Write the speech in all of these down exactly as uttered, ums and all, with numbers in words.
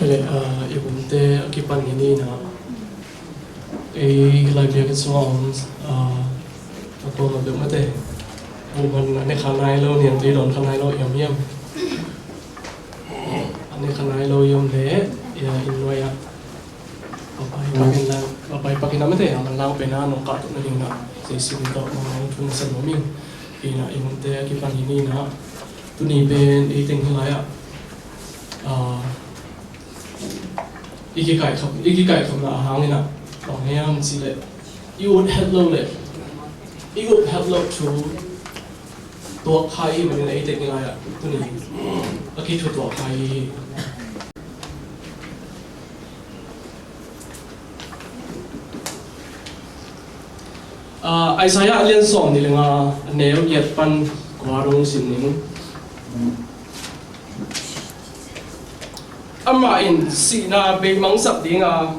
Le, ah, i hunte a kipan hi ni in ah, ei Lai Biakinn sungah om, ah, a kuamah bek mate, buhman a ne kha nai lo, niangtui dawn kha nai lo i om hiam? A ne kha nai lo i om leh, ia, inn nuai ah a pai pakin lang, a pai pakin a mate, a manlang pen a nong kahtoh nading in ah, Jesuh min tawh manlang thu na sa nuam ing. Hi in ah, i hunte a kipan hi ni in ah, tuni pen ei teng hi lai ah, ah, i kikaikhop, i kikaikhopna a hang in ah, bang hiam cih leh, i ut het loh leh, i ut het loh thu tuak kha i hih manin ei teng hi lai ah, tuni a kithutuak kha i hi. Ah, Isaiah a lian sawm nih le nga, a neu giat pan kua dong sim ning. Amah in sihna beimang sak ding a,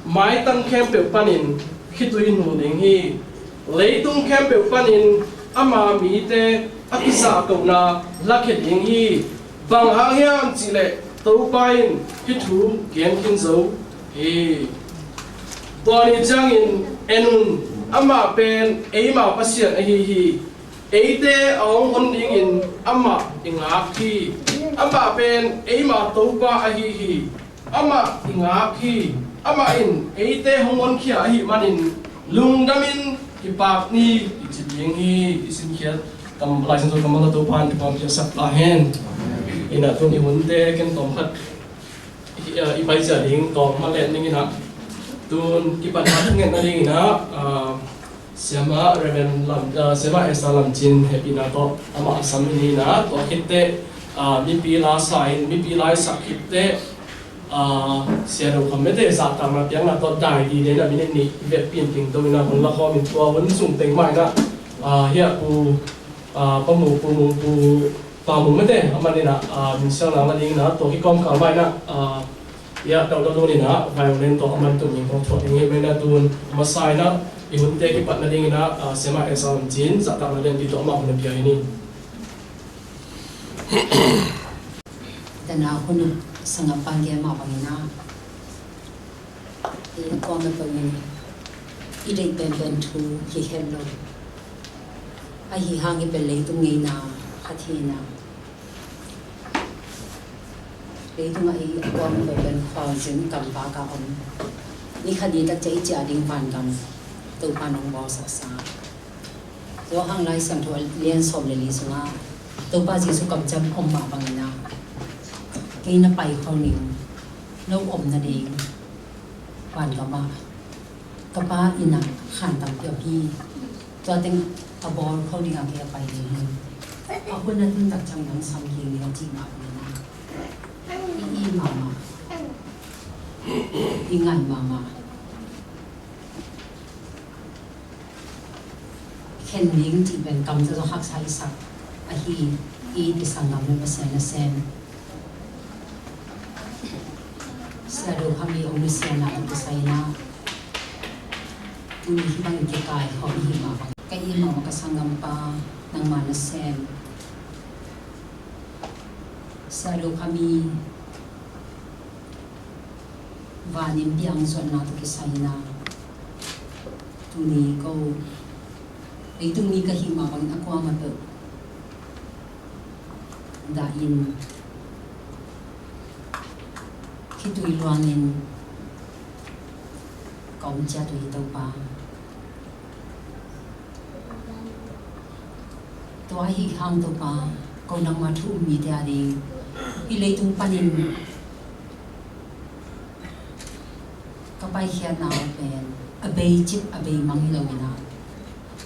maitang khempeuh panin khitui nul ding hi. Leitung khempeuh panin ama mite a kizahkohna lakhia ding hi. Bang hang hiam cih leh Topa in hih thu gen khin zo hi. Tua ni ciangin, en un, amah pen eima Pasian ahi hi. Eite a hong hon dingin amah i ngak hi. Amah pen eima Topa ahi hi. Amah i ngak hi. Amah in eite hong honkhia ahih manin lungdamin kipak ni, i ci ding hi. I simkhiat kam, Lai Siangtho kammal a Topa in thupha hong piaksak ta hen. Inah tun i hunte ken tawm khat i, i pai ciat ding, tawm khat let ning inah. Tun kipan khat ngetna ding inah, ah, Siamah Reverend Lam, ah, Siamah Esther Lam Cin hehpihna tawh amah a sam hi ni inah, tua khit teh, ah, mipi la sa in, mipi la i sak khit teh, ah, Sia Do Kham mete zahtakna piakna tawh dai dide inah minute nih vekpi in tingto inah hun la khawm in tua hun sung teng mah inah, ah, hiah Pu, ah, Pa Mung, Pu Mung, Pu Pa Mung mete amah inah, ah, min siangna la ding inah tua kikawm kal mah inah, ah, Ia, dau dau dau ni na, violin tawh a man tung in kong thuak ding hi, mena tun, a masa in a, i hunte kipatna ding in a, a, Siamah Esther Lam Cin, zahtakna lianpi tawh amah hun a pia hi ni. Tana hun uh sangap pan gen mah bangin a, i kuamah peuh in i deih penpen thu kikhen lo. Ahi hang i pen leitung ngeina khat hi na. Leitung ah i a kuamah peuh pen khualzin kamvak a om. Ni khat ni tak ciang i ciah ding vangam Topa nong bawlsaksa. Tua hang Lai Siangtho a lian sawm le li sungah Topa Jesuh kamciam om mah bangin a, kei na pai khol ning, no om nading vangam ah ka Pa inn ah khan tampi om hi. Tua teng a bawl khol ding a kei a pai ding hi. A hun a tun tak ciang nang sam kik ning a cih mah bangin a, i it mahmah, i ngai mahmah. Khen ding cih pen kamciam tawh haksa i sak ahi, i it i sanggam le Pasian nasem. Sia Do Kham i ong nusiatna tawh kisai in a, tuni hih bangin kikaikhawm i hih mah bang, ka it mahmah ka sanggampa nangma nasem. Sia Do Kham i vanin piang zuatna tawh kisai in a, tuni ko leitung mi ka hih mah bangin a kuamah peuh dah in khitui luangin ka om ciat uh hi Topa. Tua ahi hang Topa, ko nangma thu um mite a ding hih leitung panin ka paikhiatna uh pen a bei cip a bei mang hi lo in a,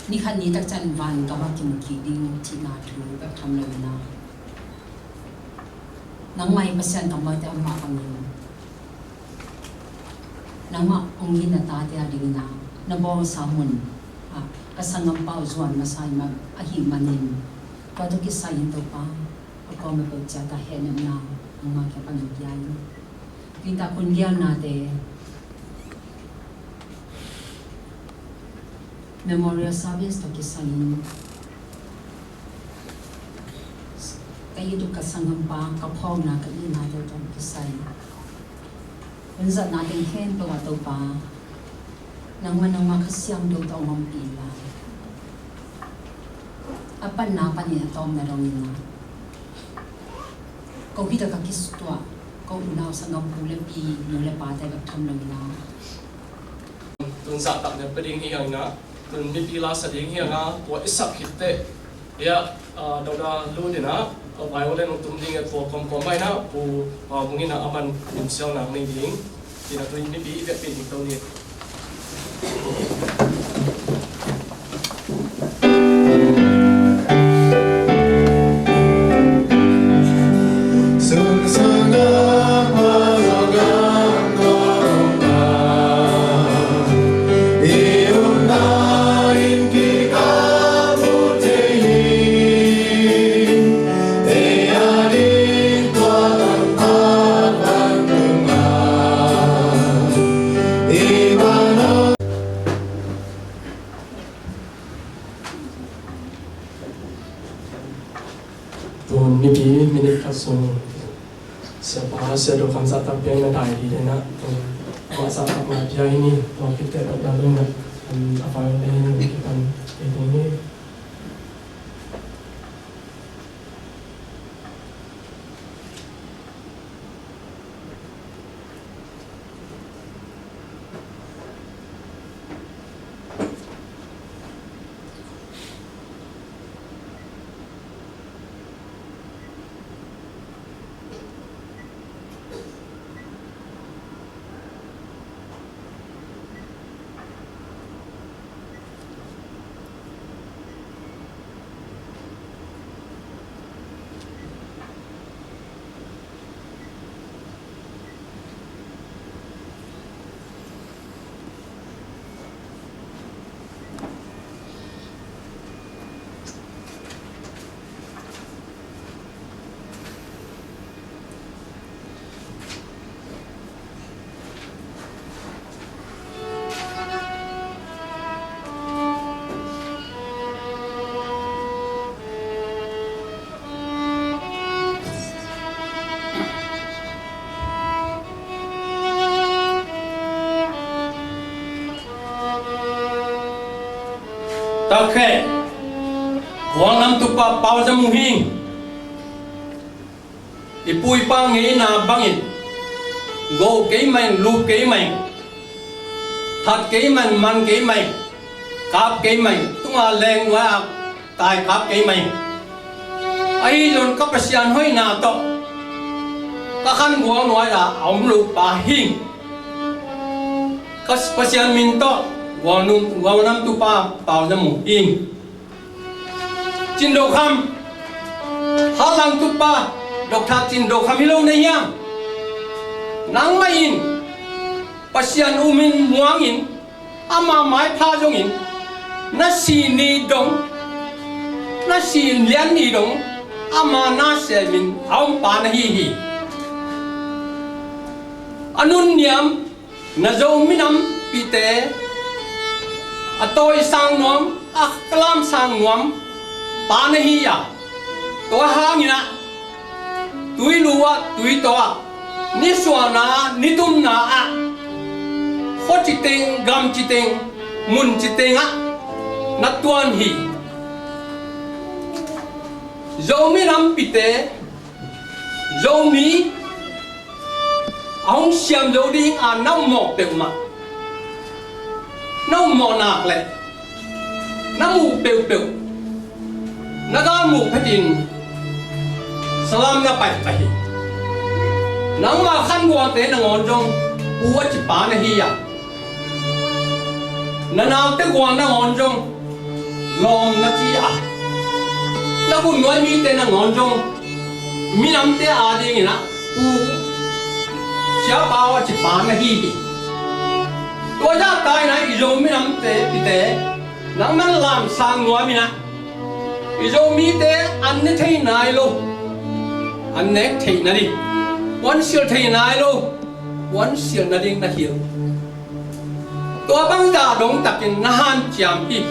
ni khat ni tak ciang vangam ah kimu kik ding cihna thu bek tham lo in a, nangmah i Pasian kammalte a om mah bangin nangmah hong it na tate a ding in a, na bawlsa mun ah ka sanggampa uh zuan masa ahih manin, tua tawh kisai in Topa, a kuamah peuh ciat a hehnemna nangmah kiang pan hong pia in. Tuni tak hun gelnate, memorial service tawh kisai in, ka it uh ka sanggampa, ka phawkna, ka itnate tawh kisai in, Hun zatna teng khempeuh ah Topa, nangmah nangmah Kha Siangtho tawh hong ompih in la, a panna panin a tawpna dongin la, ko hi tak a kisutuah ko unau sanggam pu le pi, nu le pate bek tham lo in la. Tun zahtak ding pia ding hi hang in la, tun mipi la sa ding hi hang a, tua i sak khit teh, ia, ah, Doctor Lut in la, ah, violin hong tum ding e, tua kawmkawm mah in la, Pu, ah, Mung in la, aman limsialna nei ding. Tina tui mipi i vekpi ding to ni. Tun mipi minute khat sung Siapa Sia Do Kham zahtak piakna dai ding in la, tun amah zahtakna pia hi ni, tua khit teh Doctor Lut in la, um, a violin kipan ding hi. Takhe, Gualnam Tupa Pau Za Mung hi. I pu i pa ngeina bangin, go kei mah in, lup kei mah in, that kei mah in, man kei mah in, kap kei mah in, tunga leng nuai ah kaikap kei mah in. Ahi zong ka Pasian hoihna tawh ka khan gual nuai ah a om lo pa hi. Ka Pasian min tawh Gualnam, Gualnam Tupa Pau Za Mung hi. Cin Do Kham, Halang Tupa, Doctor Cin Do Kham hi lo na hiam? Nangmah in Pasian um in muang in, ama maipha zongin, na si ni dong, na si lian ni dong, ama na semin a om pa na hi hi. A nunniam na Zo minam pite a tawisang nuam, a kalamsang nuam pa na hi a, tua hangin ah tui lu ah, tui taw ah, nisuahna ah, nitumna ah, khua citeng, gam citeng, mun citeng ah na tuan hi. Zo minam pite, Zomi a hong siam zo ding a na ummawh peuhmah, na ummawh nak leh na muh peuhpeuh, na galmuh phetin salam na paipah hi. Nangma khanguate nangawn zong pu a ci pa na hi a, na naute gual nangawn zong lawm na ci a, na gunnuai mite nangawn zong minamte adingin ah pu, siapa a ci pa na hi hi. Tua zahta in ah i Zo minamte pite nangman lamsang nuam in ah, i Zomite an ne thei nai lo, an nek theih nading, puansilh thei nai lo, puansilh nading na hilh. Tua bangzah dongtakin na hanciam hi.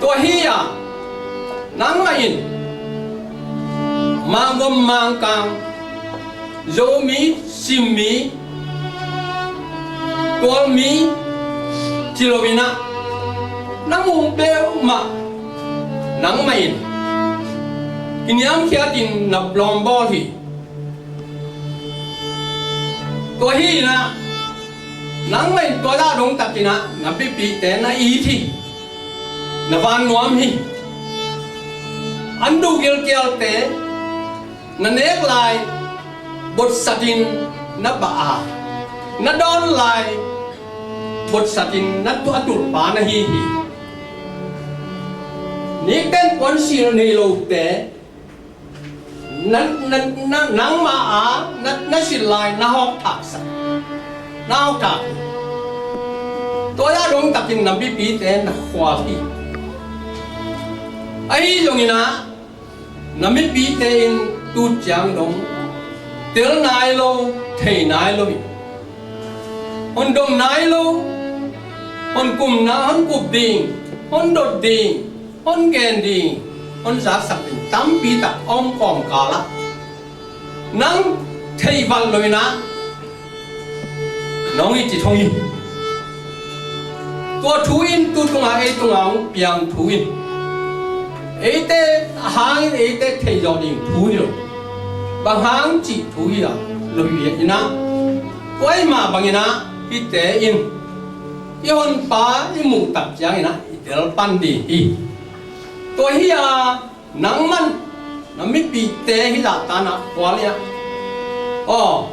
Tua hi-a nangmah in Mangom Mangkang, Zomi, Simmi, Tual mi ci lo in ah, na muh peuhmah nangmah in kiniamkhiatin na lawmbawl hi. Tua hi in ah, nangmah in tua zah dong takin ah na mipihte na it hi, na vannuam hi. An duh gilkialte na nek lai botsatin na bah a, na dawn lai botsatin na tu-, a tulhpa na hi hi. Nikten puansilh nei lote na, na, na, nangmah a na, na silh lai na hawkthaksak, na hawkthak hi. Tua zah dong takin na mipihte na khual hi. Ahi zongin ah, na mipihte in tu ciang dong tel nai lo, thei nai lo hi. Hon dong nai lo, hon kumna, hon kup ding, hon dot ding, hon gen ding, hon zaksak ding tampi tak a om kawmkal ah, nang theih vat lo in ah, nong i ci thong hi. Tua thu in tu tungah, ei tungah hong piang thu in, eite hangin eite theih zawh ding thu hi lo. Bang hang cih thu hi a, lo hi in ah, tua i mah bangin ah, hihte in i honpa i muh tak ciangin ah i tel pan ding hi. Tua hi a, nangman na mipihte hih zah tan ah khual in ah, aw,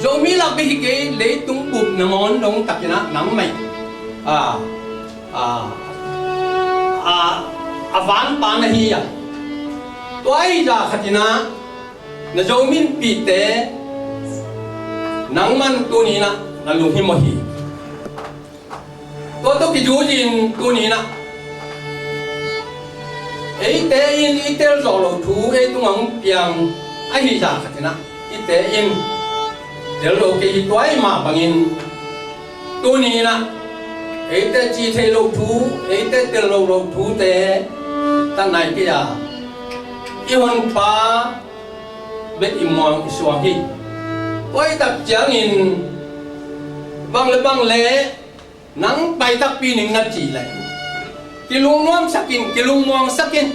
Zomi lak bek hi kei, leitung bup nangawn dong takin ah nangmah in, a, a, a, a vanpa na hi a. Tua ahi zah khat in ah, na Zomi mipihte nangman tuni in ah na lunghimawh hi. Tua tawh kizui-in tuni in ah, eite in i tel zawh loh thu ei tungah hong piang ahi zah khat in ah, eite in tel lo kei hi. Tua i mah bangin tuni in ah, eite ci thei loh thu, eite tel lo loh thute tan nai kei a, i honpa bek i muang i suang hi. Tua i tak ciangin bang le bang le nang pai takpi ning na cih leh, kilungnuamsak in, kilungmuangsak in.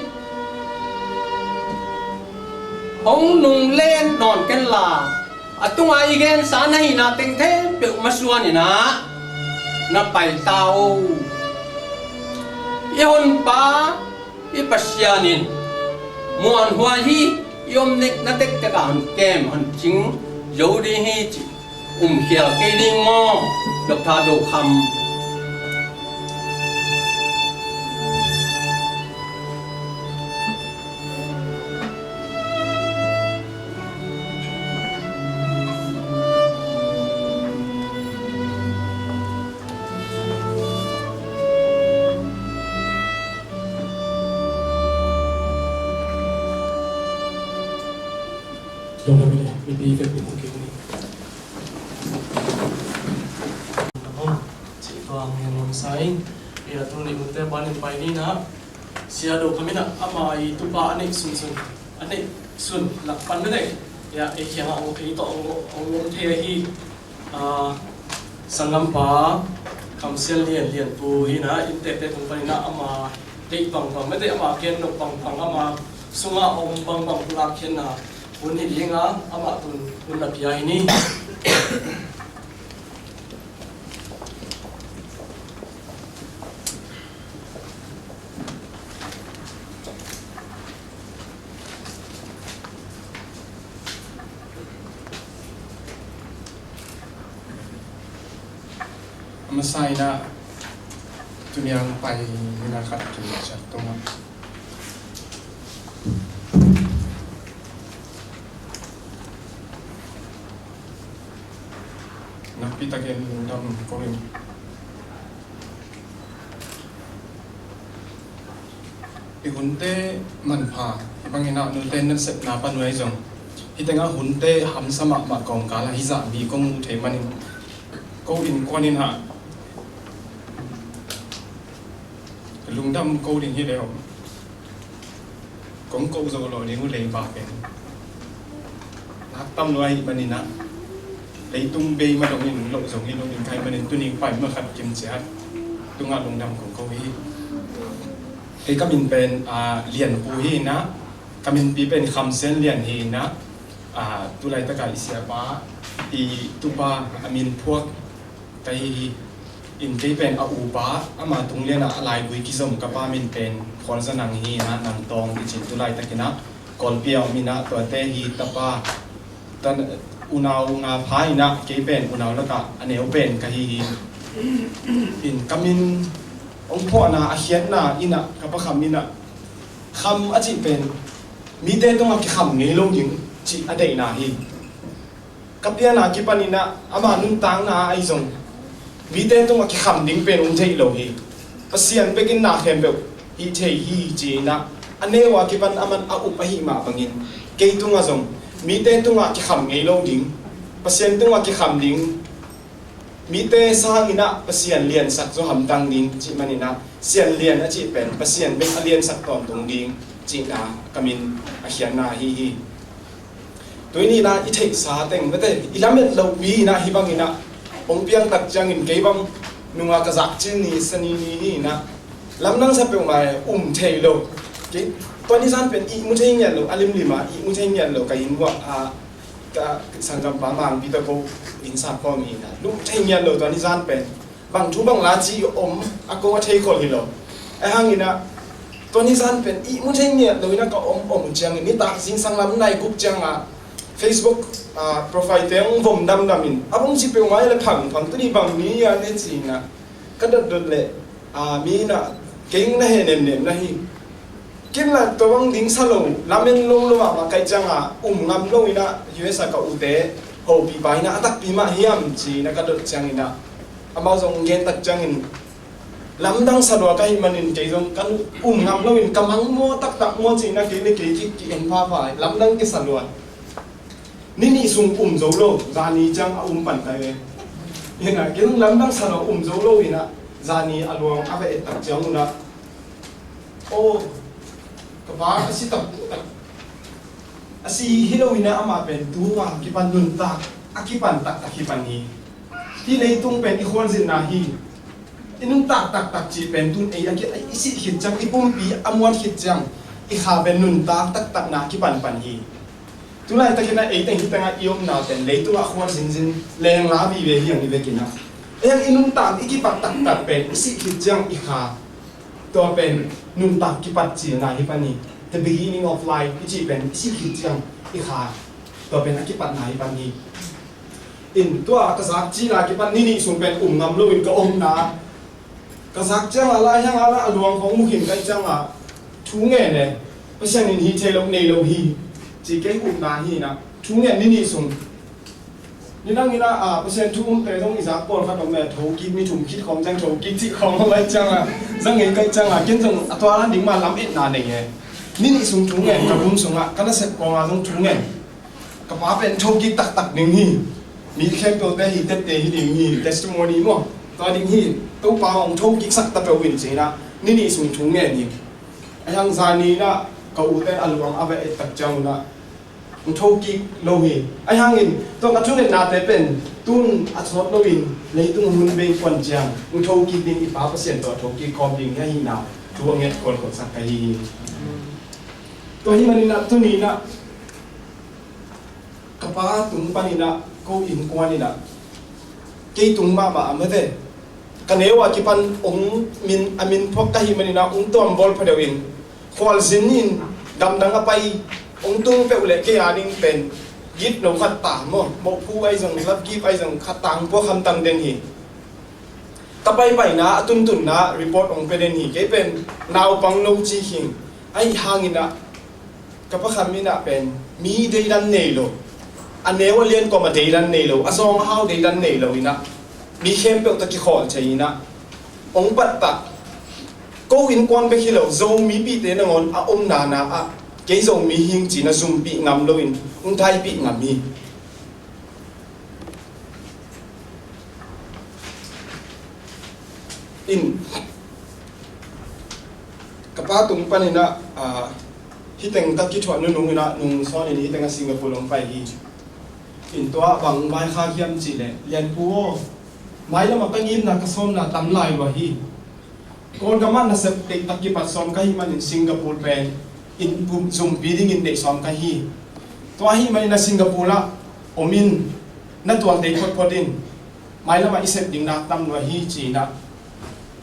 Hong nungle nawn ken la, a tunga i gensa na hihna teng khempeuh masuan in ah na pai ta o. I honpa i Pasian in muanhuai hi. I om nek na tektek ah hong kem, hong cing zo ding hi cih um khial kei ding maw, Doctor Do Kham? Dong kami ni, mipi vek ni, mungkin ni. Cih tuang ngen lom sa ing. Ia, tuni munte panin pai ni na. Sia Do Kham in ah, ama i tupa a neih sunsun, a neih sun lak pan mete. Ia, ei kiangah ei tawh hong, hong om thei ahi. Ah, sanggampa Kham Sian Lian, Lian Pu hi in ah, inntekte tung panin ah ama deih bangbang mete, ama gen nop bangbang, ama sungah a om bangbang pulak khenna hun hi ding a, amah tun hun na pia hi ni. A masa in ah, tuni a hong pai ni na khat kimuhsak tungah nakpi takin lungdam ko ing. I hunte manpha, hih bangin ah note nasepna pan uh ahi zong, hih tengah hunte hamsa mahmah kawmkal ah hih zah mi kong muh thei manin, ko innkuan in ah lungdam ko ding hi leh om. Kong ko zo lo ding uh lei bak in, nak tam lua ahih manin ah, leitung bei ma dongin lo zong hi lo ding ka hih manin tuni pai ma khat kim ciat tungah lungdam kong ko hi. Kei ka min pen, ah, Lian Pu hi inah, ka minpi pen Kham Sian Lian hi inah, ah, tu laitakah i siapa, i tupa a min phuak ka hi hi. In kei pen a upa, ama tung lianah a laigui kizom ka pa min pen Khualzanang hi inah, Nangtawng i cin tu laitakinah Kawlpi a om inah, tuate hi tapa, tan, unau nga pha inah, kei pen unau lakah a neu pen ka hi hi. In ka min hong phuahna a khiatna inah, ka pa Kham inah, Kham a cih pen mite tungah kikham ngei lo ding cih a deihna hi. Ka piana kipan inah ama nuntakna ahi zong mite tungah kikham ding pen hong theih lo hi. Pasian bekin na khempeuh hih thei hi ci inah, a neu a kipan aman a up ahih mah bangin kei tungah zong mite tungah kikham ngei lo ding, Pasian tungah kikham ding, mite sang inah Pasian liansak zaw hamtang ding cih man inah, Sian Lian a cih pen Pasian bek a liansak tawntung ding cihna ka min a khiatna ahi hi. Tuni inah i theihsa teng mate, i lamet lopi inah hih bang inah hong piang tak ciangin kei bang nunga ka zakcil ni sani ni hi inah, lamdang sa peuhmah e, um thei lo. Kei tua ni zan pen ihmu thei ngiat lo, a limlim ah ihmu thei ngiat lo, ka inn uah, ah, ka sanggampa Mangpi tawh ko inn sap khawm hi inah, lum thei ngiat lo tua ni zan pen. Bang thu bang la ci om a ko a thei khol hi lo. Ahi hang inah tua ni zan pen ihmu thei ngiat lo inah ka om om ciangin nitak zingsang lam nai guk ciangah Facebook, ah, profile te hong vom damdam in, a vom ci peuhmah le phangphang, tuni bang ni a ne ci inah ka dotdot leh, ah, mi inah kei na he nemnem na hi. Ken la tua bang ding sa lo, lamen lo lo mahmah ka hih ciangah um ngam lo inah U S a ka ute hopihpa inah a takpi mah hiam ci inah ka dot ciang inah, amau zong gen tak ciangin lamdang sa lua ka hih manin kei zong ka um ngam lo in, ka mang maw taktak maw ci inah kei le kei ki, ki en phapha, lamdang kisa lua. Ni nih sung um zo lo, zani ciang a um pan ka hi ve. Inah kei zong lamdang sa lua, um zo lo inah zani a luang a va et tak ciang unah, aw, ka pa a si taktak, a si hi lo inah amah pen tu a kipan nuntak a kipan taktak hi pan hi. Hih leitung pen i khualzinna hi. I nuntak taktak cih pen tun ei a ki, i sih khit ciang, i pumpi a muat khit ciang, i kha pen nuntak taktakna a kipan pan hi. Tu laitakin ah ei teng hih tengah i omna pen leitungah khualzinzin lengla vive hi ang i vekin ah. Ei ang i nuntak i kipat taktak pen i sih khit ciang i kha, tua pen nuntak kipat cilna hi pan hi. The beginning of life i cih pen i sih khit ciang i kha, tua pen a kipatna hi pan hi. In tua ka zak cil a kipan ni nih sung pen um ngam loin ka omna, ka zak ciangah lai hiangah lah a luang khawng mu khin ka hih ciangah thu ngen e. Pasian in hih thei lo, nei lo hi ci kei upna hi inah thu ngen ni nih sung. Nidang inah, ah, Pasian thu umte zong i zak pawlkhat om e, thokik ni thum khit khawng ciang thokik cih khawng om ahih ciangah zang ngei ka hih ciangah ken zong a tua lan ding mah lam etna nei e. Ni nih sung thu ngen, ka room sungah ka nasep kawngah zong thu ngen. Ka pa pen thokik taktak ding hi. Mi khempeuhte hi tette hi ding hi, testimony maw, tua ding hi. Topa hong thokik sak ta peuh in ci inah ni nih sung thu ngen hi. Ahi hang zani inah ka ute a luang a va et tak ciang unah hong thokik lo hi. Ahi hangin tua ka thungetnate pen tun a sawt loin leitung hun bei kuan ciang hong thokik ding, i Pa Pasian tawh thokik khawm ding hi ahihna thu a nget kualkual sak ka hi hi. Tua hi maninah tuni inah ka pa tung paninah ko innkuan inah kei tung mahmah a mate, ka neu a kipan hong min, a min phuak ka hih maninah hong tuam bawl phadeuh in khualzin in gamdang a pai hong tung peuh leh kei a ding pen gitno khat ta maw, mawhphu ahi zong, love gift ahi zong khat ta hong puak hamtang den hi. Ka paipaina a tuntunna report hong pia den hi. Kei pen naupang no ci khing ahih hanginah ka Pa Kham inah pen mi deidan nei lo, a neu a lian kawm a deidan nei lo, a zawng a hau deidan nei lo inah mi khempeuh tawh kikhawl thei inah hong pattah. Ko innkuan bek hi lo, Zomipihte nangawn a omna na ah kei Zomi hing ci-in a zumpih ngam loin hong thaipih ngam hi. In ka pa tung paninah, ah, hih teng ka kithuah nunung inah nung sawnin hih tengah Singapore hong pai hi. In tua bang vaikhak hiam cihleh, Lianpu aw, mailamah ka ngimna ka sawmna tam lai lua hi. Kawlgam ah nasep deihtak kipat sawm ka hih manin Singapore pen in bum zumpi dingin deih sawm ka hi. Tua ahih manin a Singapore ah om in, na tual tei photphot in, mailamah i sep ding nak tam lua hi ci-in ah.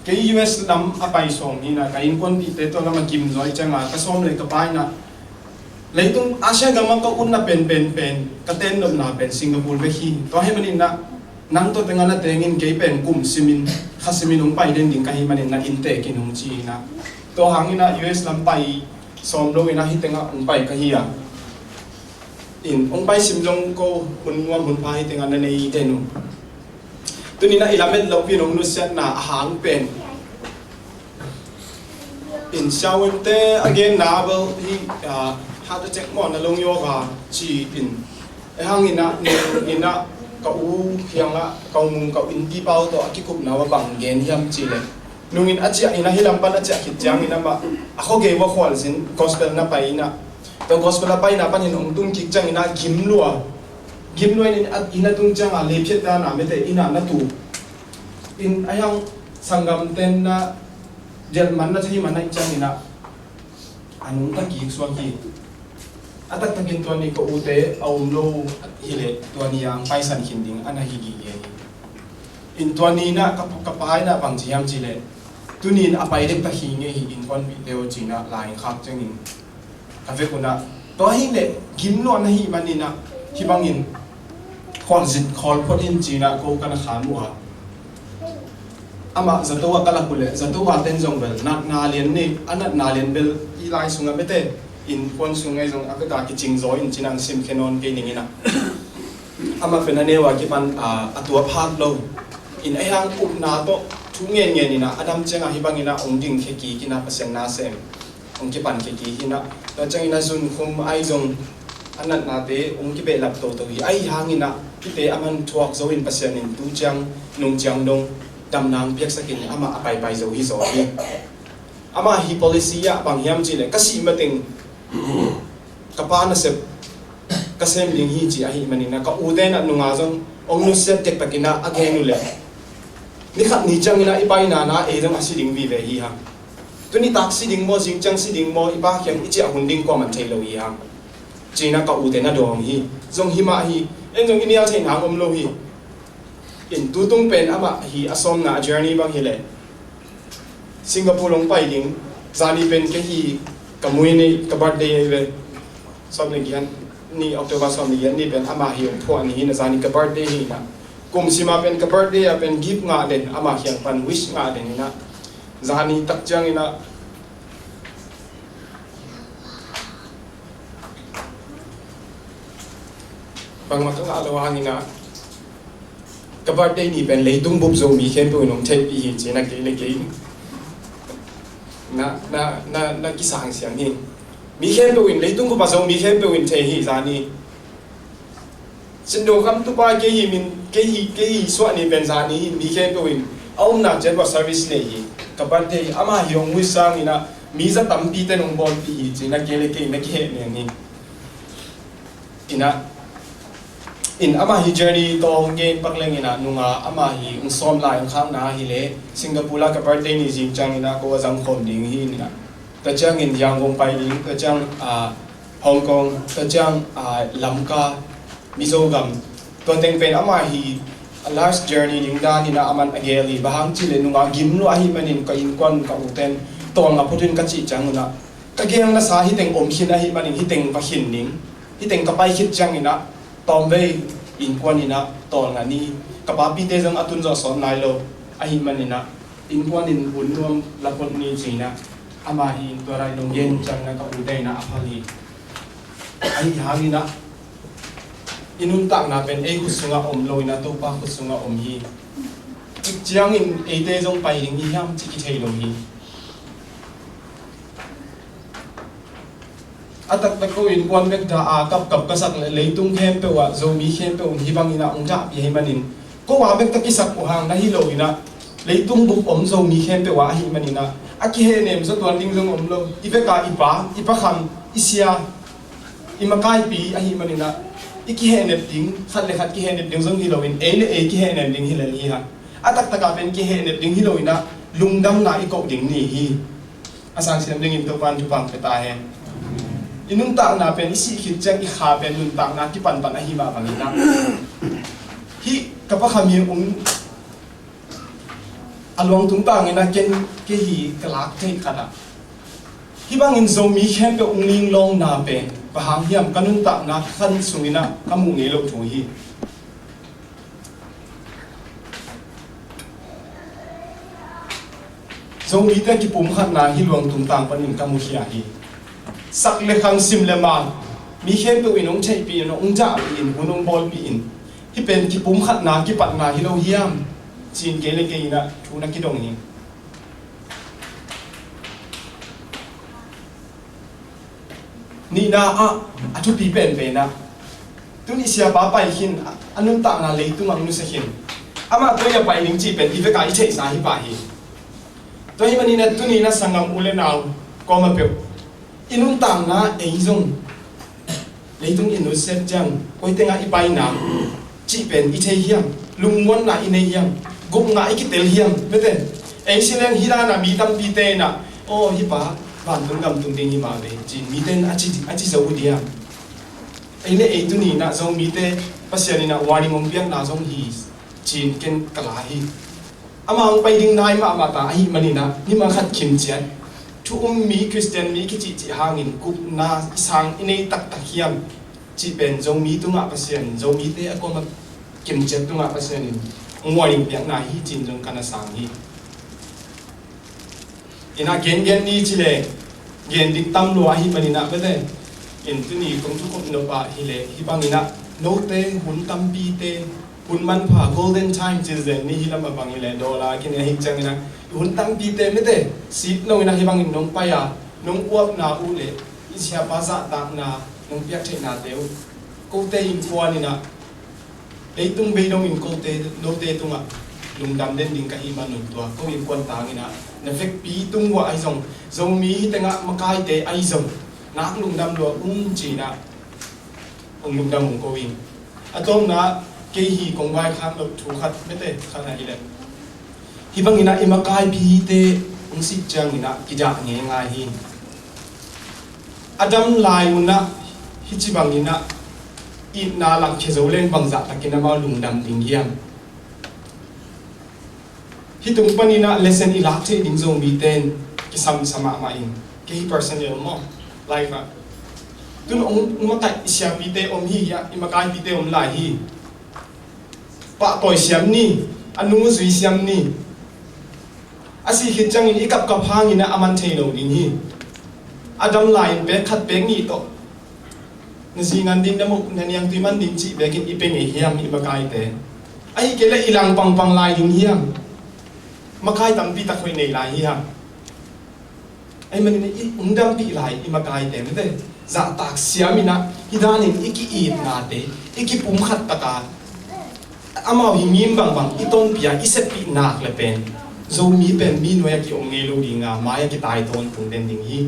Kei U S lam a pai sawm hi-in ah, ka innkuanpihte tua lamah gim zaw hi ciangin ah, ka sawm le ka pa in ah, leitung Asia gam ah ka utna pen, pen, pen, ka tennopna pen Singapore bek hi. Tua ahih manin ah, nang tawh tengah na tengin kei pen kum simin, kha simin hong pai den ding ka hih manin ah, innteek in hong ci-in ah. Tua hangin ah U S lam pai sawm lo-in ah hih tengah hong pai ka hi a. In, hong pai sim zong ko hun nuam hun pha hih tengah na nei den uh. Tuni-in ah i lamet lopi in hong nusiatna a hang pen, in, siavuante a genna bel hi, ah, heart attack maw, na lung yoga ci in. Ahih hangin ah, nung in ah ka u kiangah, ka u Mung, ka u innpi pa uh tawh a kikupna uh a bang gen hiam cihleh, nungin a ciah in ah, hih lam pan a ciah khit ciangin amah a khuagei uh a khualzin gospel na pai in ah, tua gospel a paina panin hong tung kik ciangin ah gim lua. Gim lua in, in a tung ciangin ah, lei phiat dan a mete in ah na tu. In, ahih hang sanggamte'n na delh man, na thei man ahih ciangin ah, a nungta kik suak hi. A taktakin tua ni ka ute a om lo hileh, tua ni a hong paisan khin ding a na hi gige hi. In, tua ni-in ah ka, ka pa in ah bang ci hiam cihleh, tuni-in a pai dektak hi ngei hi, innkuanpihte aw, ci-in ah lai khak ciangin ka vek un ah, tua hileh gim lua na hih manin ah, hih bangin khualzin khawl phot in, ci-in ah ko ka na kham uh a. Amah zato ah ka lak uh leh, zato a ten zong bel natna lian nei, a natna lian bel i lai sungah mete, innkuan sung ah zong a vek a kicing zaw in, ci-in ah hong simkhia nawn kei ning in ah. Amah pen a neu a kipan, a, a tuap hat lo. In, ahih hang upna tawh thu ngenngen in ah, a dam ciangin ah hih bangin ah hong dingkhia kik in ah, Pasian na sem hong kipankhia kik hi-in ah. Tua ciangin ah zunkhum ahi zong a natnate hong kibehlap toto hi. Ahih hangin ah hihte a man thuak zo in, Pasian in tu ciang nung ciang dong damna hong piaksak in, amah a paipai zo hi zaw hi. Amah hi policy ah bang hiam cihleh, ka sih mateng ka pa nasep ka sem ding hi ci ahih manin ah, ka ute in ah nung a zong hong nusiat dektakin ah a gen uh leh, ni khat ni ciangin ah i paina-in ah ei zong a si ding vive hi hang. Tuni tak si ding maw, zing ciang si ding maw, i pa kiang i ciah hun ding kuaman thei lo hi hang, ci-in ah ka ute na dawng hi. Zong hi mah hi. En zong i nial theih nang om lo hi. In, tutung pen amah hi a sawmna a journey bang hileh, Singapore hong pai ding, zani pen kei hi, ka mui ni, ka birthday ahi ve. Sawm le giat ni, October sawm le giat ni pen amah hi hong phuah ni hi-in ah, zani ka birthday hi-in ah. Kum sim a pen ka birthday a pen gift ngah den, amah kiang pan wish ngah den hi-in ah. Zani tak ciangin ah, bangmah ka ngah lo hangin ah, ka birthday ni pen leitung bup Zomi khempeuh in hong theihpih hi, ci-in ah kei le kei na, na, na, na kisang siam hi. Mi khempeuh in, leitung bup a Zomi khempeuh in thei hi, zani Cin do kam tupa kei hi, min kei hi, kei hi suah ni pen zani hi, mi khempeuh in a omna ciat uah service nei hi. Ka birthday hi, amah hi hong wish sangin ah, mi za tampite'n hong bawlpih hi, ci-in ah kei le kei na kihehnem hi. In ah, in amah hi journey tawh hong gen pak leng in ah, nung a amah hi hong sawm lai hong khakna hileh, Singapore ah ka birthday ni zing ciangin ah ko a zang khawm ding hi in ah. Tua ciangin Yangon pai ding, tua ciang, ah, Hong Kong, tua ciang, ah, Lamka, Mizo gam. Tua teng pen amah hi a last journey ding dan in ah aman a gel hi. Bang hang cih leh nung a gim lua ahih manin ka innkuan ka ute'n tawlnga phot in ka cih ciangun ah, ka gel nasa hih teng om khin ahih manin hih teng va khin ding. Hih teng ka pai khit ciangin ah tawmvei innkuan in ah tawlnga ni. Ka papite zong a tun zawh sawt nai lo ahih manin ah, innkuan in hun nuam la phot ni ci-in ah, amah hi tua lai nong gen ciangin ah ka ute in ah a phal hi. Ahih hangin ah, i nuntakna pen ei khut sungah om lo in ah, Topa khut sungah om hi. Cik ciangin eite zong pai ding hi hiam cih kithei lo hi. A taktak ko innkuan bek dah a kapkap ka sak leh, leitung khempeuh ah Zomi khempeuh in hih bangin ah hong dahpih ahih manin, ko a bek tawh kisak uh hang na hi lo in ah, leitung bup om Zomi khempeuh ah ahih manin ah, a kihehnem zaw tuan ding zong om lo. I vek a i pa, i Pa Kham, i sia, i makaipi ahih manin ah, i kihehnep ding, khat le khat kihehnep ding zong hi loin, ei le ei kihehnep ding hi lel hi hang. A taktak ah pen kihehnep ding hi loin ah, lungdamna i koh ding ni hi. A sangsiam dingin Topa'n thupha pia ta hen. I nuntakna pen i sih khit ciang i kha pen nuntakna kipanpan ahi mah bangin ah, hih ka Pa Kham hi, ung, a luang tungtangin ah ken, kei hi ka lak theih khat ah, hih bangin Zomi khempeuh ung linglawngna pen bang hang hiam, ka nuntakna khan sungin ah ka muh ngei loh thu hi. Zomite kipumkhatna hih luang tungtang panin ka mukhia hi. Sak le khang, sim le mang, mi khempeuh in hong theihpih in, hong zahpih in, hun hong bawlpih in, hih pen kipumkhatna kipatna hi lo hiam, ci-in kei le kei in ah thu na kidong hi. Nihna ah, a thupi penpen ah, tuni siapa pai khin, a nuntakna leitungah nusia khin, amah tua a pai ding cih pen i vekpi-a i theihsa hi pah hi. Tua ahih manin ah tuni-in ah sanggam u le nau kawm ah peuh, i nuntakna ei zong leitung i nusiat ciang koi tengah i paina cih pen i thei hiam? Lungmuanna i nei hiam? Gupna i kitel hiam? Mete, ei si leng hih dan ah mi tampite in ah, "Aw, hih pa vantung gam tung ding hi mah ve," ci-in mite in a ci, a ci zo uh diam? Ei le ei tuni-in ah Zomite Pasian in ah warning hong piakna zong hi, ci-in ken ka la hi. Amah hong pai ding nai mahmah ta ahih manin ah, ni mah khat khim ciat, thu um mi, Khristian mi kicihcih hangin gupna i sang i nei taktak hiam cih pen Zomi tungah Pasian, Zomite a kawm ah kim ciat tungah Pasian in hong warning piakna hi, ci-in zong ka na sang hi. In ah gengen ni ci leng, gen ding tam lua ahih manin ah, mete, in tuni kong thukhop nop ah hi leh, hih bangin ah note hun tampite, hun manpha, golden time ci zen ni, hih lam ah bang hi leh, dollar kine ahih ciangin ah, hun tampite, mete, sit lo-in ah hih bangin nong pai a, nong uapna uh le i siapa zahtakna nong piak theihnate uh, kote innkuan in ah, leitung bei dongin kote, note tungah lungdam den ding ka hih manun tua ko innkuan tangin ah, na vekpi tung uah ahi zong, Zomi hih tengah makaite ahi zong, nak lungdam lua ung ci-in ah, hong lungdam ung ko ing. A tawpna, kei hi kong vaikhak loh thu khat, mete, khat na hi leh, hih bangin ah i makaipite hong sih ciangin ah kidah ngeingai hi. A dam lai un ah hih ci bangin ah itna lakkhia zo leng bangzah takin amau lungdam ding hiam? Hih tung panin ah lesson i lak theih ding Zomite in kisam sa mahmah ing. Kei personal maw, life ah, tun hong makaih i siapite om hi hiam, i makaipite om lai hi. Pahtawi siam ni, a nung zui siam ni. A sih khit ciangin i kapkap hangin ah a man thei lo ding hi. A dam lai-in pek khat pek nih tawh na zi ngan ding, na muk na niangtui man ding cih bekin i pe ngei hiam i makaite? Ahih kei leh i lang pangpang lai ding hiam? Makai tampi tak hoih nei lai hiam? Ahih manin i hong dampih lai i makaite, mete, zahtak siam in ah, hih danin i ki-itnate, i kipumkhat tak a, amau hi ngim bangbang i tonpih a, i seppih nak le pen Zomi pen mi nuai-ah ki-om ngei lo ding a, mai-ah kitai tawntung den ding hi.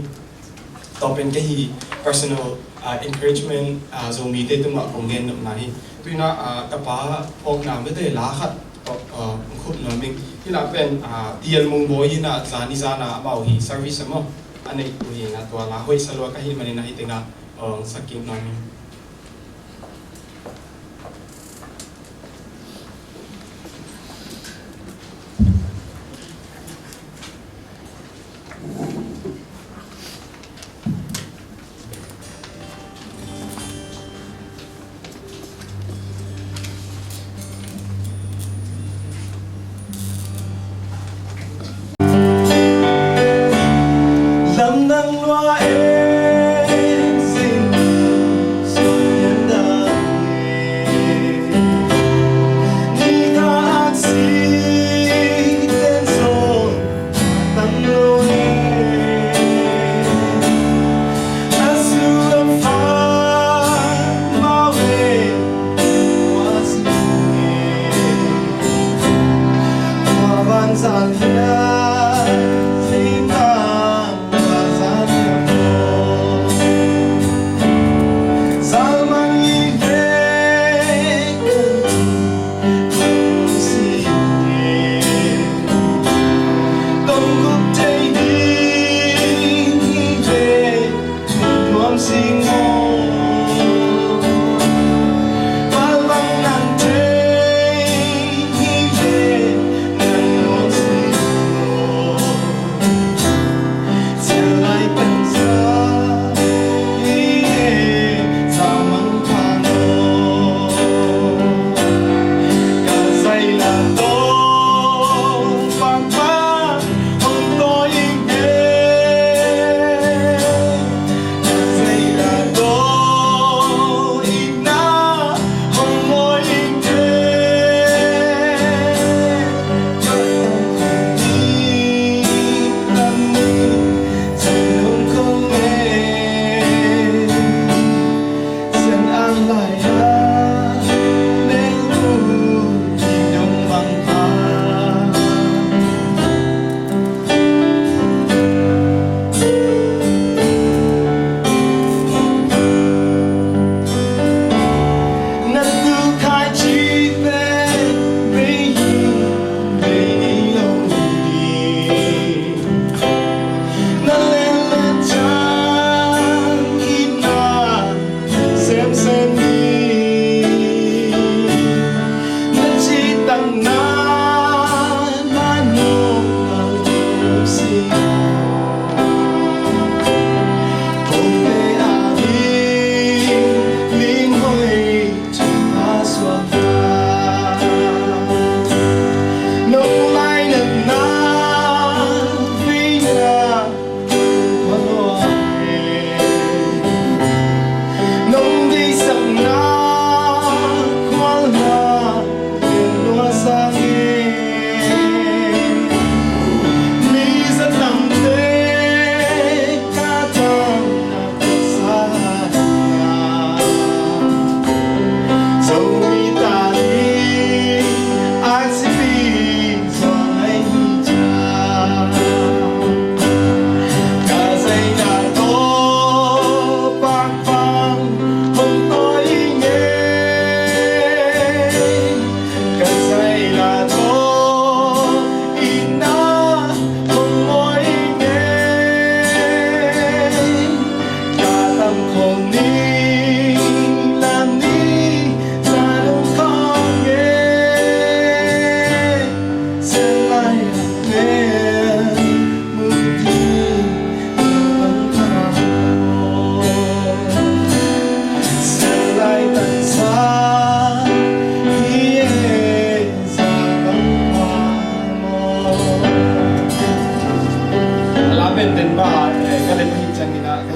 Tua pen kei hi personal, ah, encouragement, ah, Zomite tungah kong gen nopna hi. Tu-in ah, ah, ka pa phawkna, mete, la khat tawh, ah, kong khup nuam ing. Hih la pen, ah, T L Mung Bawi hi in ah, zani zan ah amau hi service a maw, a neih uh hi in ah, tua la hoih sa lua ka hih manin ah hih teng ah, ah, sak kik nuam ing. Lamdang lua e, zin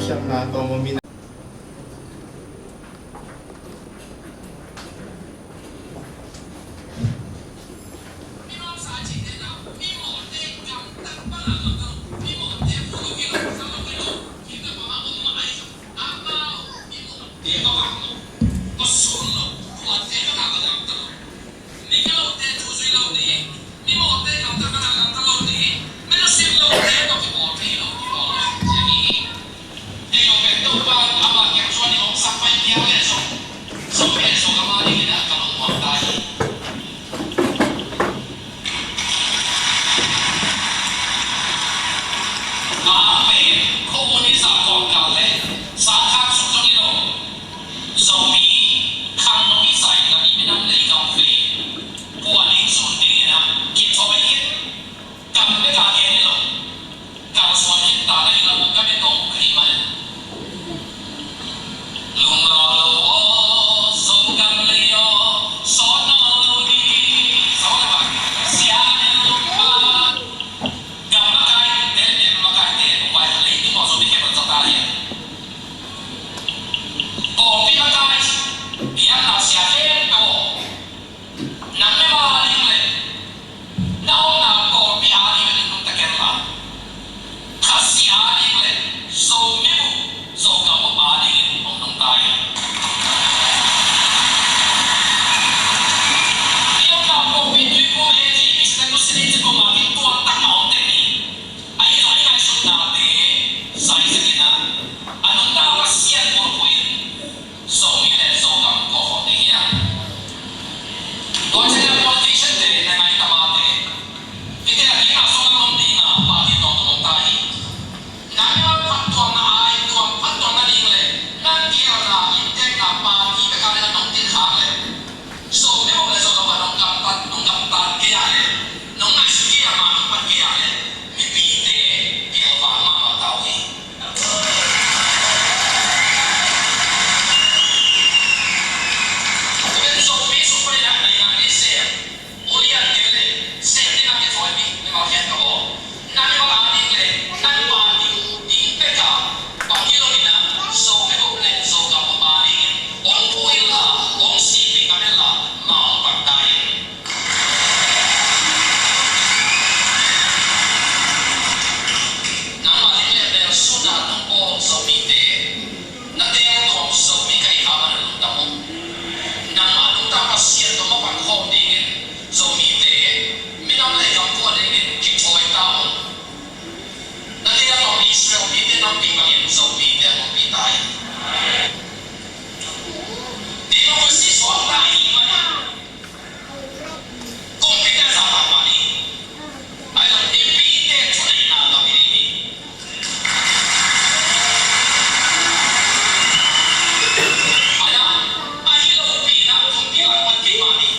Siamna tawm om in. Zomi khang nong i zai la i minam lei gam vei pua ding zun ding in a kithawi in, gam bek a gen hi lo. Kalsuan khin ta na hi lo, ka bia tawh ka hih manin. Lunglo lo aw, Zogam lei aw, sawt nawn lo ding, sawt nawn lo, sia ne lo pa. Gam makai te, gam makai te, mobile lei tu ma zo bi ke ma za ta hi. Pawlpi makai, biakna sia khempeuh aw. Nang mimal a ding le na omna pawlpi a ding le nungta ken la, Khazih a ding le Zomi bup, Zogam bup a ding in hong nungta in. I omna pawlpi Tuiphum A G Christian Muslim te kong a ding tuan tak ma om te ni. Ahi zong i ngaihsutnate zai zek in a, a nungta Pasian bulphuh in Zomi le Zogam kawkhawm ding hi a. Tua ciang a politician te na ngai ta mate, hite a ding a Zogam om ding a party tawng tawng ta hi. Nang a phattuamna ai tuam phattuamna ding le nang kialna inntekna party bek a le nong tin khak le Zomi bup le Zogam a nong gamtat, nong gamtat kei a le nong ngaihsut kei a mah nong pan kei a le mipite pilvang mahmah ta uh hi. Tua pen Zomi sung panin ah nai nai sem, uliante le sem ding a kithawi mi mimal khempeuh aw. Nang mimal a ding le nang pa ding ding bek a bang hi lo in ah Zomi bup le Zogam bup a ding in hong phu inla, hong sipih ngam inla, ma hong pang ta in. Nangmah ding le mel sun a nong bawl Zomite, na teel tuam Zomi ka hih kha manin lungdam ung. Nangmah nungta Pasian tawh mapang khawm dingin Zomite, minam le gam pua dingin kithawi ta ung. Na teel tuam Israel mite nampi bangin Zomite a nungpi ta in. Democracy suakta i hih manin Kumpi te a zahtak mah ni. Ahi zong mipite thuneihna gam hi ding hi. Ahi zong, ahi lopi in ah kumpi lam pan kei mah ni.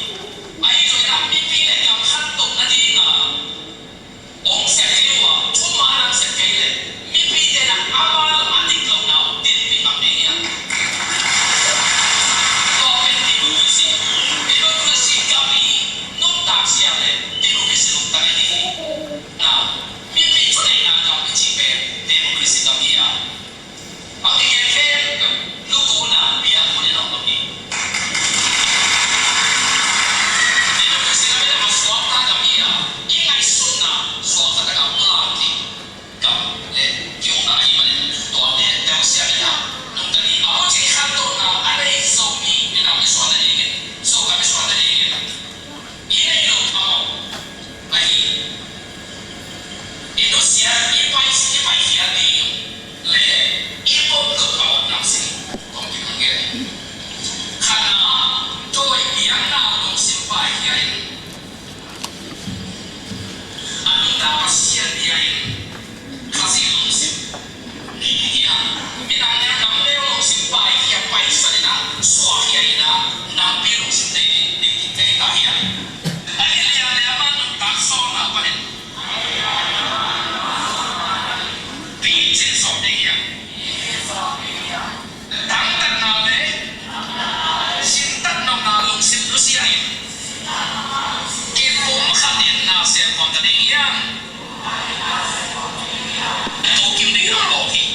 Ahi zongin ah mipi le gam khantoh nading a hong sep kei uh a, thuman hong sep kei leh mipite in ah amah zong a dik lohna uh dinpih ngam ding hi a. Tua pen democracy, democracy gam i nuntak siam leh democracy lungtang hi ding hi. Na, mipi thuneihna gam i cih pen democracy gam hi a. A kigen khempeuh lukuna biakmun in om lo hi. Democracy gam in a suakta gam hi a, i ngaihsutna suakta gam lak hi. Gam le kiukna ahih manin tuate telsiam in a, nungta ni a bucing khantohna a nei Zomi minam i suan nadingin, Zogam i suan nadingin i neih loh a mawh ahi. I nusia, i pai, i paikhiat ding le i pom loh a mawh nam sim tawm kik hong gen. Khatna, dawi biakna lungsim paikhia in, a nungta Pasian bia in, Khazih lungsim. Nih hi a, midang neu nam neu lungsim paikhia, paisan in a, suahkhia in a, nampi lungsim nei ding, ding, ding, ding, ding ta hi a. Ahi lian le amah nuntak sawlna panin picin sawm ding hi a. Dangtatna le sintat nopna lungsim nusia in kipumkhat in na sem khawm ta ding hi a. Tukim ding a bawk hi.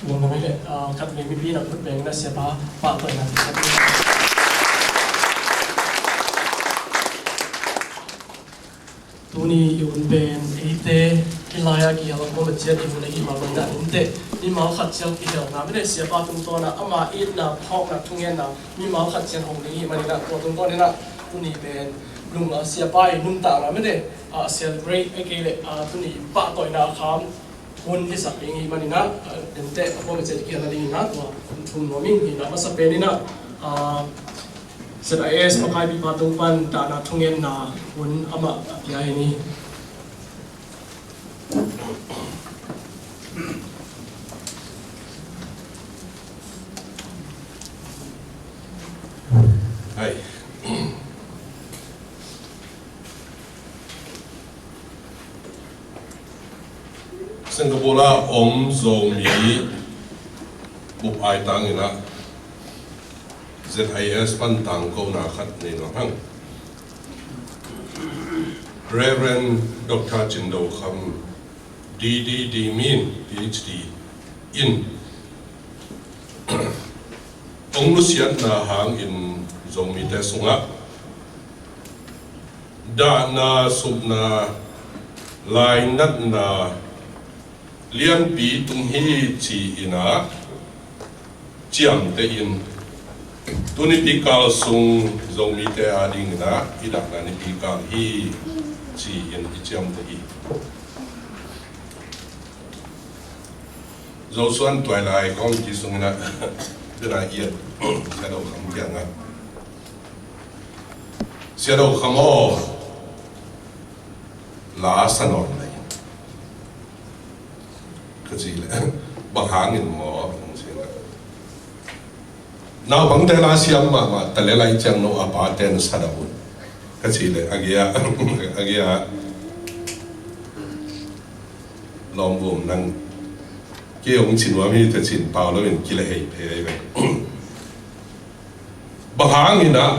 Bang bang le, ah, khat vei mipi na khut beng na siapa pahtawi na. Tuni i hun pen eite i lai-a kihel a kuama ciat i hun ahi mah bangin ah, innte mimal khat ciang kihelna mite siapa tungtawn a ama itna phawkna thungetna mimal khat ciang hong ding hi manin ah, tua tungtawn in ah tuni pen nung a siapa i nuntakna mite a celebrate a kei le, ah, tuni pahtawina a kham hun hisak ding hi manin ah, ah, dente a kuama ciat i kihelna dingin ah tua hun thum nuam ing. Hi na masa pen in ah, ah, Z I S makaipipa tung pan dahna thungetna hun amah a pia hi ni. Hai. Singapore a om Zomi bup aitang in ah Z I S pan tangkona khat nei nuam hang. Reverend Doctor Cin Do Kham, D D D Min, P H D in hong nusiatna hangin Zomite sungah dahna, supna, lainatna lianpi tung hi ci-in ah ciamteh in, tu nipi kal sung Zomite adingin ah i dahna nipi kal hi ci-in i ciamteh hi. Zosuan Tuailai Committee sungin ah dena i et Sia Do Kham kiangah, Sia Do Kham aw, la sa nawn lai in, ka cih leh, bang hangin maw, hong ci in ah, naupangte la siam mahmah ta leh lai ciang no a pate na sa dah un, ka cih leh, a gei-ah, a gei-ah lawmvum nang, kei hong ci nuam hi, teci in pau loin kilehhei phei ve. Bang hangin ah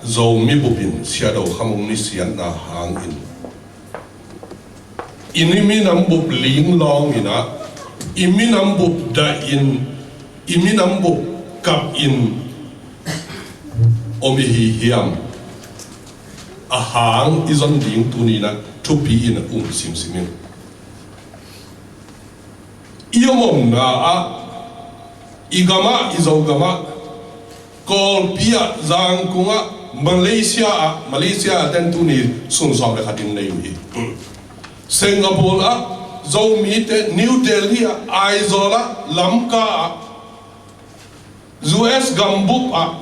Zomi bup in Sia Do Kham hong nusiatna hangin i minam bup linglawng in ah, i minam bup dah in, i minam bup kap in om i hi hiam? A hang i zon ding tuni in ah thupi in um simsim in. I om omna ah, i gam ah, i Zogam ah, Kawlpi ah, Zangkong ah, Malaysia ah, Malaysia ah ten tuni sung sawm le khat in nei uh hi. Singapore ah, Zomite, New Delhi ah, Aizawl ah, Lamka ah, U S gambup ah,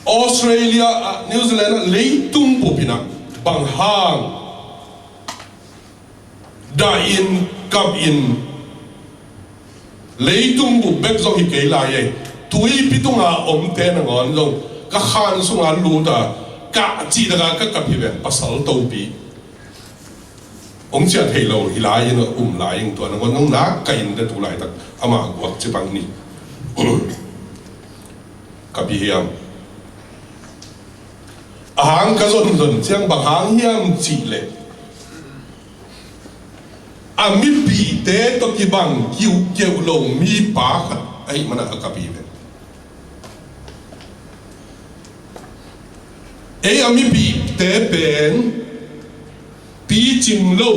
Australia ah, New Zealand ah, leitung bup in ah bang hang dah in, kap in, leitung bup bek zong hi kei lai ei. Tuipi tunga omte nangawn zong ka khan sunga lut a, kah cih taka ka kap hi ven, pasal topi. Hong ciah thei lo hi lai in, um lai in, tua nangawn zong nak ka innte tu laitak ama guak ci bang ni. Kap hi hiam? A hang ka zonzon ciang bang hang hiam cih leh, a mipihte tawh kibang kiuhkeuh lo mipa khat ahih manin a kap hi ve. Ei a mipihte pen picing lo,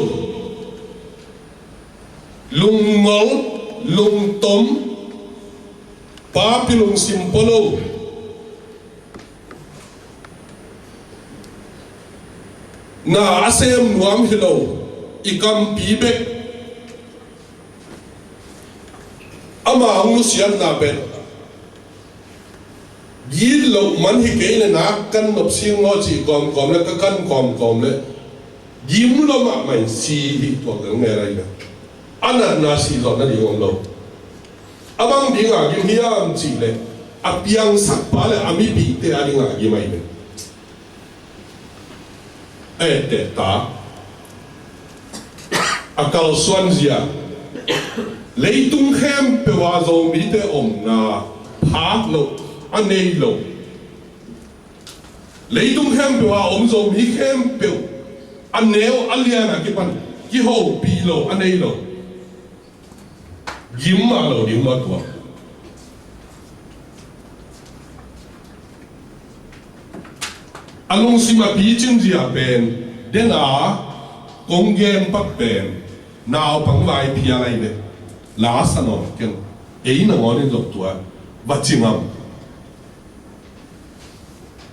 lungngol, lungtom, papi lungsim pua lo, na a sem nuam hi lo, i kampi bek. Ama hong nusiatna pen gitloh man hi kei le, nak kan nop sing maw cih kawmkawm le, ka kan kawmkawm le, gim lo mahmah in si hi, tua ka ngen lai ve. A natna si zawh nading om lo. A bang dinga gim hiam cih leh, a piangsakpa le a mipihte a dinga gim ahi ve. A ettehta, a kalsuanzia, leitung khempeuh ah Zomite omna phak loh, a nei lo. Leitung khempeuh ah om Zomi khempeuh a neu a lian a kipan kihopih lo, a nei lo. Gim mah lo ding maw tua. A lungsim a picin zia pen, dena kong gen pak pen, naupang vai phial ai le, la sa nawn keng, ei nangawn in zong tua va ci ngam.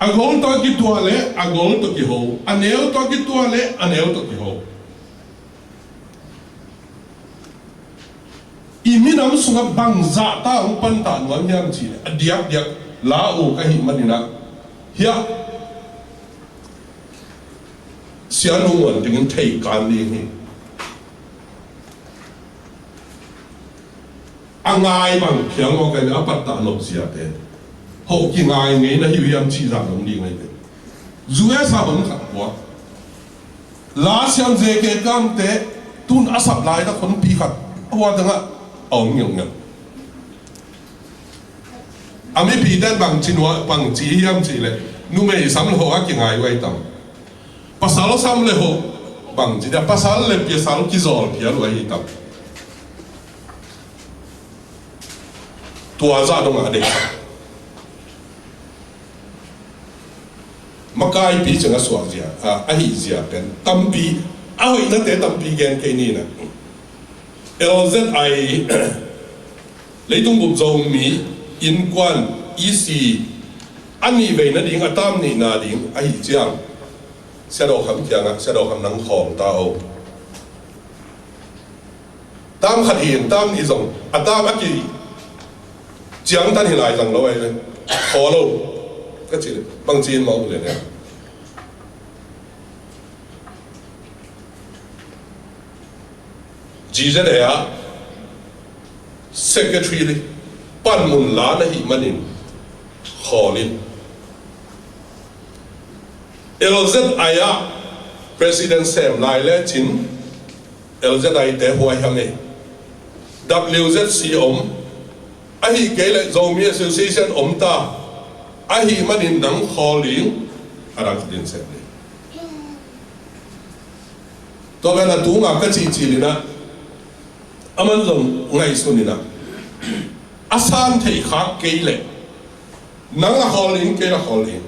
A gol tawh kituah le a gol tawh kiho, a neu tawh kituah le a neu tawh kiho. I minam sungah bangzah ta hong pantah nuam hiam cih leh, a diakdiak la uh ka hih manin ah, hiah Sianu Muan tengin thei kan ding hi. A ngai bang phial mawk a, a pattah nop zia pen, hoh kingai ngei na hi uh hiam cih zah dong ding ahi pen. U S a hon khat pua. La siam J K Kamte tun a sap lai tak honpi khat a hua tengah a om ngelngel. A mipite bangci nuam, bangci hiam cih leh, numei sam le hoh a kingai uh ahi tam. Pasal sam le hoh bangci dia, pasal le pasal kizawl phial uh ahi tam. Tua zah dongah a deih. Makaipi ciang a suak zia, a, a hih zia pen tampi, a hoihnate tampi gen kei ni na. L Z I, Leitung Bup Zomi Innkuan E C a nih vei nading, a tam nihna ding ahih ciang, Sia Do Kham kiangah, Sia Do Kham, nang khawl ta o. Tam khat hi in, tam nih zong, a tam a ki ciangtan hi lai zang lo ahi ve. Khawl o ka cih leh, bangci in mawk leh ne. G Z A ah secretary panmun la na hih manin khawl in. L Z I ah president sem lai lecin L Z I te huaiham e. W Z C om, ahih kei leh Zomi Association om ta, ahih manin nang khawl ding, a dang khat in sem ding. Tua pen a tunga ka cihcih in ah, aman zong ngaihsun in ah, a san theih khak kei leh, nang la khawl ding, kei la khawl ding.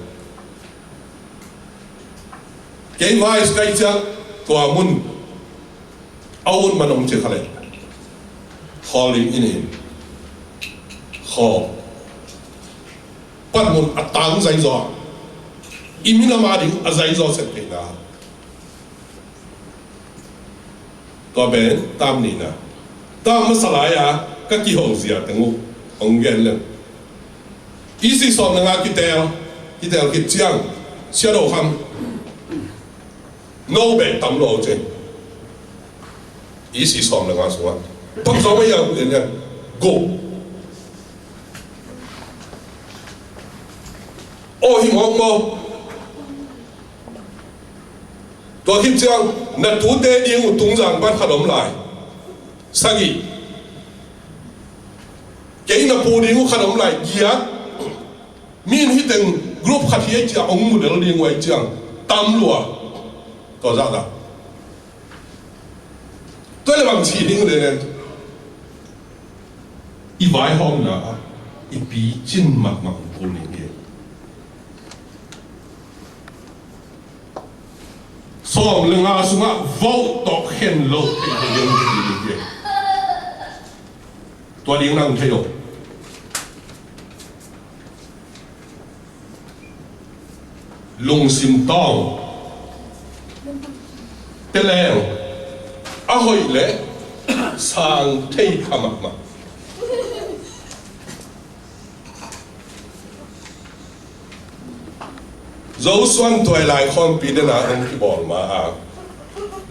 Kei vice ka hih ciang, tua mun a ut man om ci kha leh, khawl ding in in. Khawl. Panmun a tang zaizaw. I minam a ding a zaizaw sep kei na. Tua pen tam nihna. Tam masa lai-a ka kiho zia teng uh hong gen leng. E C sawm le nga kitel, kitel khit ciang, Sia Do Kham, no bek tam lo cin. E C sawm le nga sungah, tam sawm a yang, go. Aw hi mawkmawk. Tua khit ciang, na tute ding uh tungzang pan khat om lai. Sagih. Kei na pu ding uh khat om lai. Giat. Mi in hih teng group khat hi ei ciang, hong mu lel ding uh ei ciang, tam lua. Tua zahzah. Tua le bang ci ding le nen. I vaihawmna ah i picin mahmah kul ning hi. Sawm le nga sungah vote tawh khen lo thei hi ding hi. Tua ding nang thei lo. Lungsim tawng, teleng, a hoih le sang thei kha mahmah. Zosuan tuailai khawmpi dena hong kibawl ma a,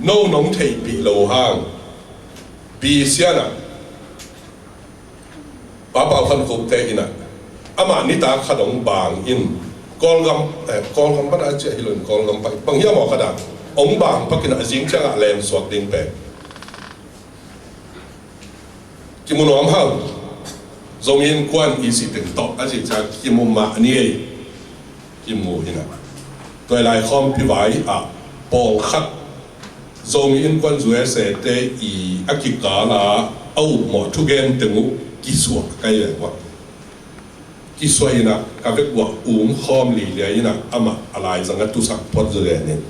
no nong theihpih lo hang, Pi Sian ah, Papa Phan Khup te in ah, amah nitak khat hong bang in, Kawlgam, eh, Kawlgam pan a ciah hi lo in, Kawlgam pan, bang hiam aw khat ah hong bang pak in ah, a zing ciangah len suak ding pen. Kimu nuam hang, Zomi Innkuan E C teng tawh a cih ciang kimu mah ni ei. Kimu hi na. Tuailai khawmpi vai ah pawlkhat Zomi Innkuan U S A te i a kikal a a upmawh thugen teng uh kisuah ka hi ve ua. Kisuah in ah ka vek uah um khawm lilia in ah amah a laizang a tusak phot zaw lian in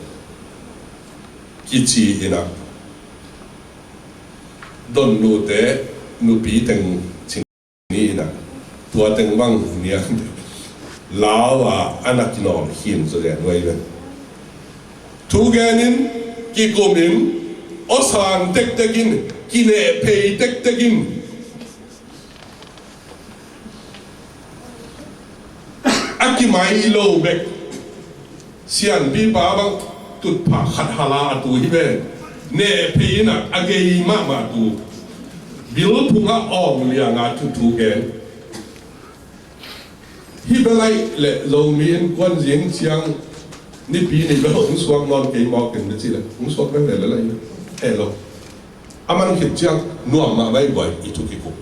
kici in ah Donnute nupi teng cin ni in ah tua teng bang niang lau a a na kinawl khin zaw lian uh ahi ve. Thugen in kikum in awsang tektek in kinehphei tektek in a kimai lo bek. Sianpipa bang tutphah khat hala a tu hi ve. Nehphei in ah a gei mahmah tu. Bil phungah awng lianga thuthu gen. Hih bel aih leh Zomi Innkuan zing ciang nipi ni bel hong suak nawn kei mawk in na cih leh hong suak veve lel ahi ve. He lo. A man khit ciang nuam mah vai buai i thu kikup.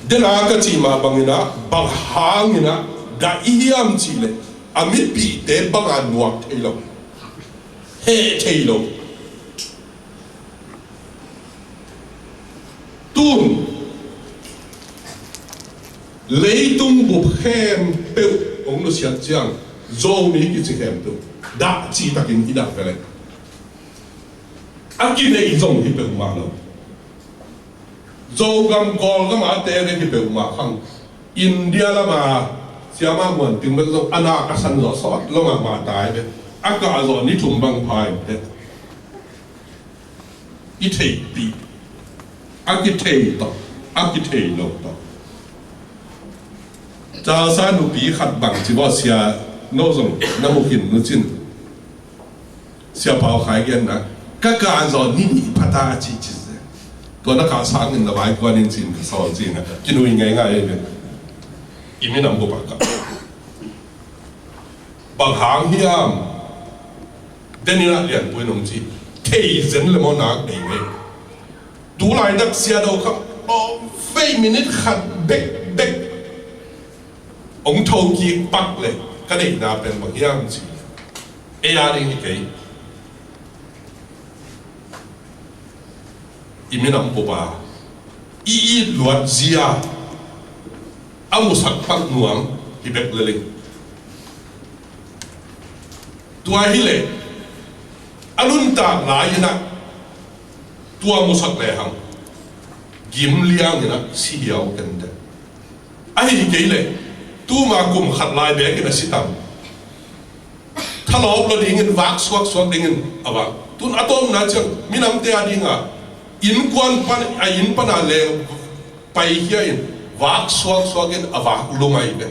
Dena ka cih mah bangin ah bang hangin ah dah i hiam cih leh a mipihte banga nuak thei lo, heh thei lo. Tun leitung bup khempeuh hong nusiat ciang Zomi kici khempeuh dah cihtakin i dah veleh a kineih zong hi peuhmah lo. Zogam Kawlgam a te ve hi peuhmah khang India lama siama muan ting bek zong a nak a san zawh sawt lo mahmah ta hi ve. A kah zawh ni thum bang pha in teh i theihpih, a kithei tawh a kithei lo tawh. Chalsa nupi khat bang ci bawh sia no zong na mu khin nu cin. Sia Pau Khai genna ka kah zawh ni nih phata a cih cih tua na kah sangin na vai kuanin cin ka sawl cin a kinui ngeingai ve. I minam bup a kah bang hang hiam? Deninah lianpui nong ci thei zen le maw nak nei ngei. Tulaitak sia do kha aw vei minit khat bekbek hong thokik pak le ka deihna pen bang hiam ci. Ei a ding hi kei. I minam bup a i it luat zia a musak pak nuam hi bek leleng. Tua hileh a nuntak lai inah tua musak lehang gim liang inah si hiau kente. Ahi kei leh tuma kum khat lai bekin a si tam. Thalawp lo dingin vak suaksuak dingin a vak tun a tawpna ciang minamte a dinga innkuan pan a inn pana leng paikhia in vak suaksuak in a vak lumai ve.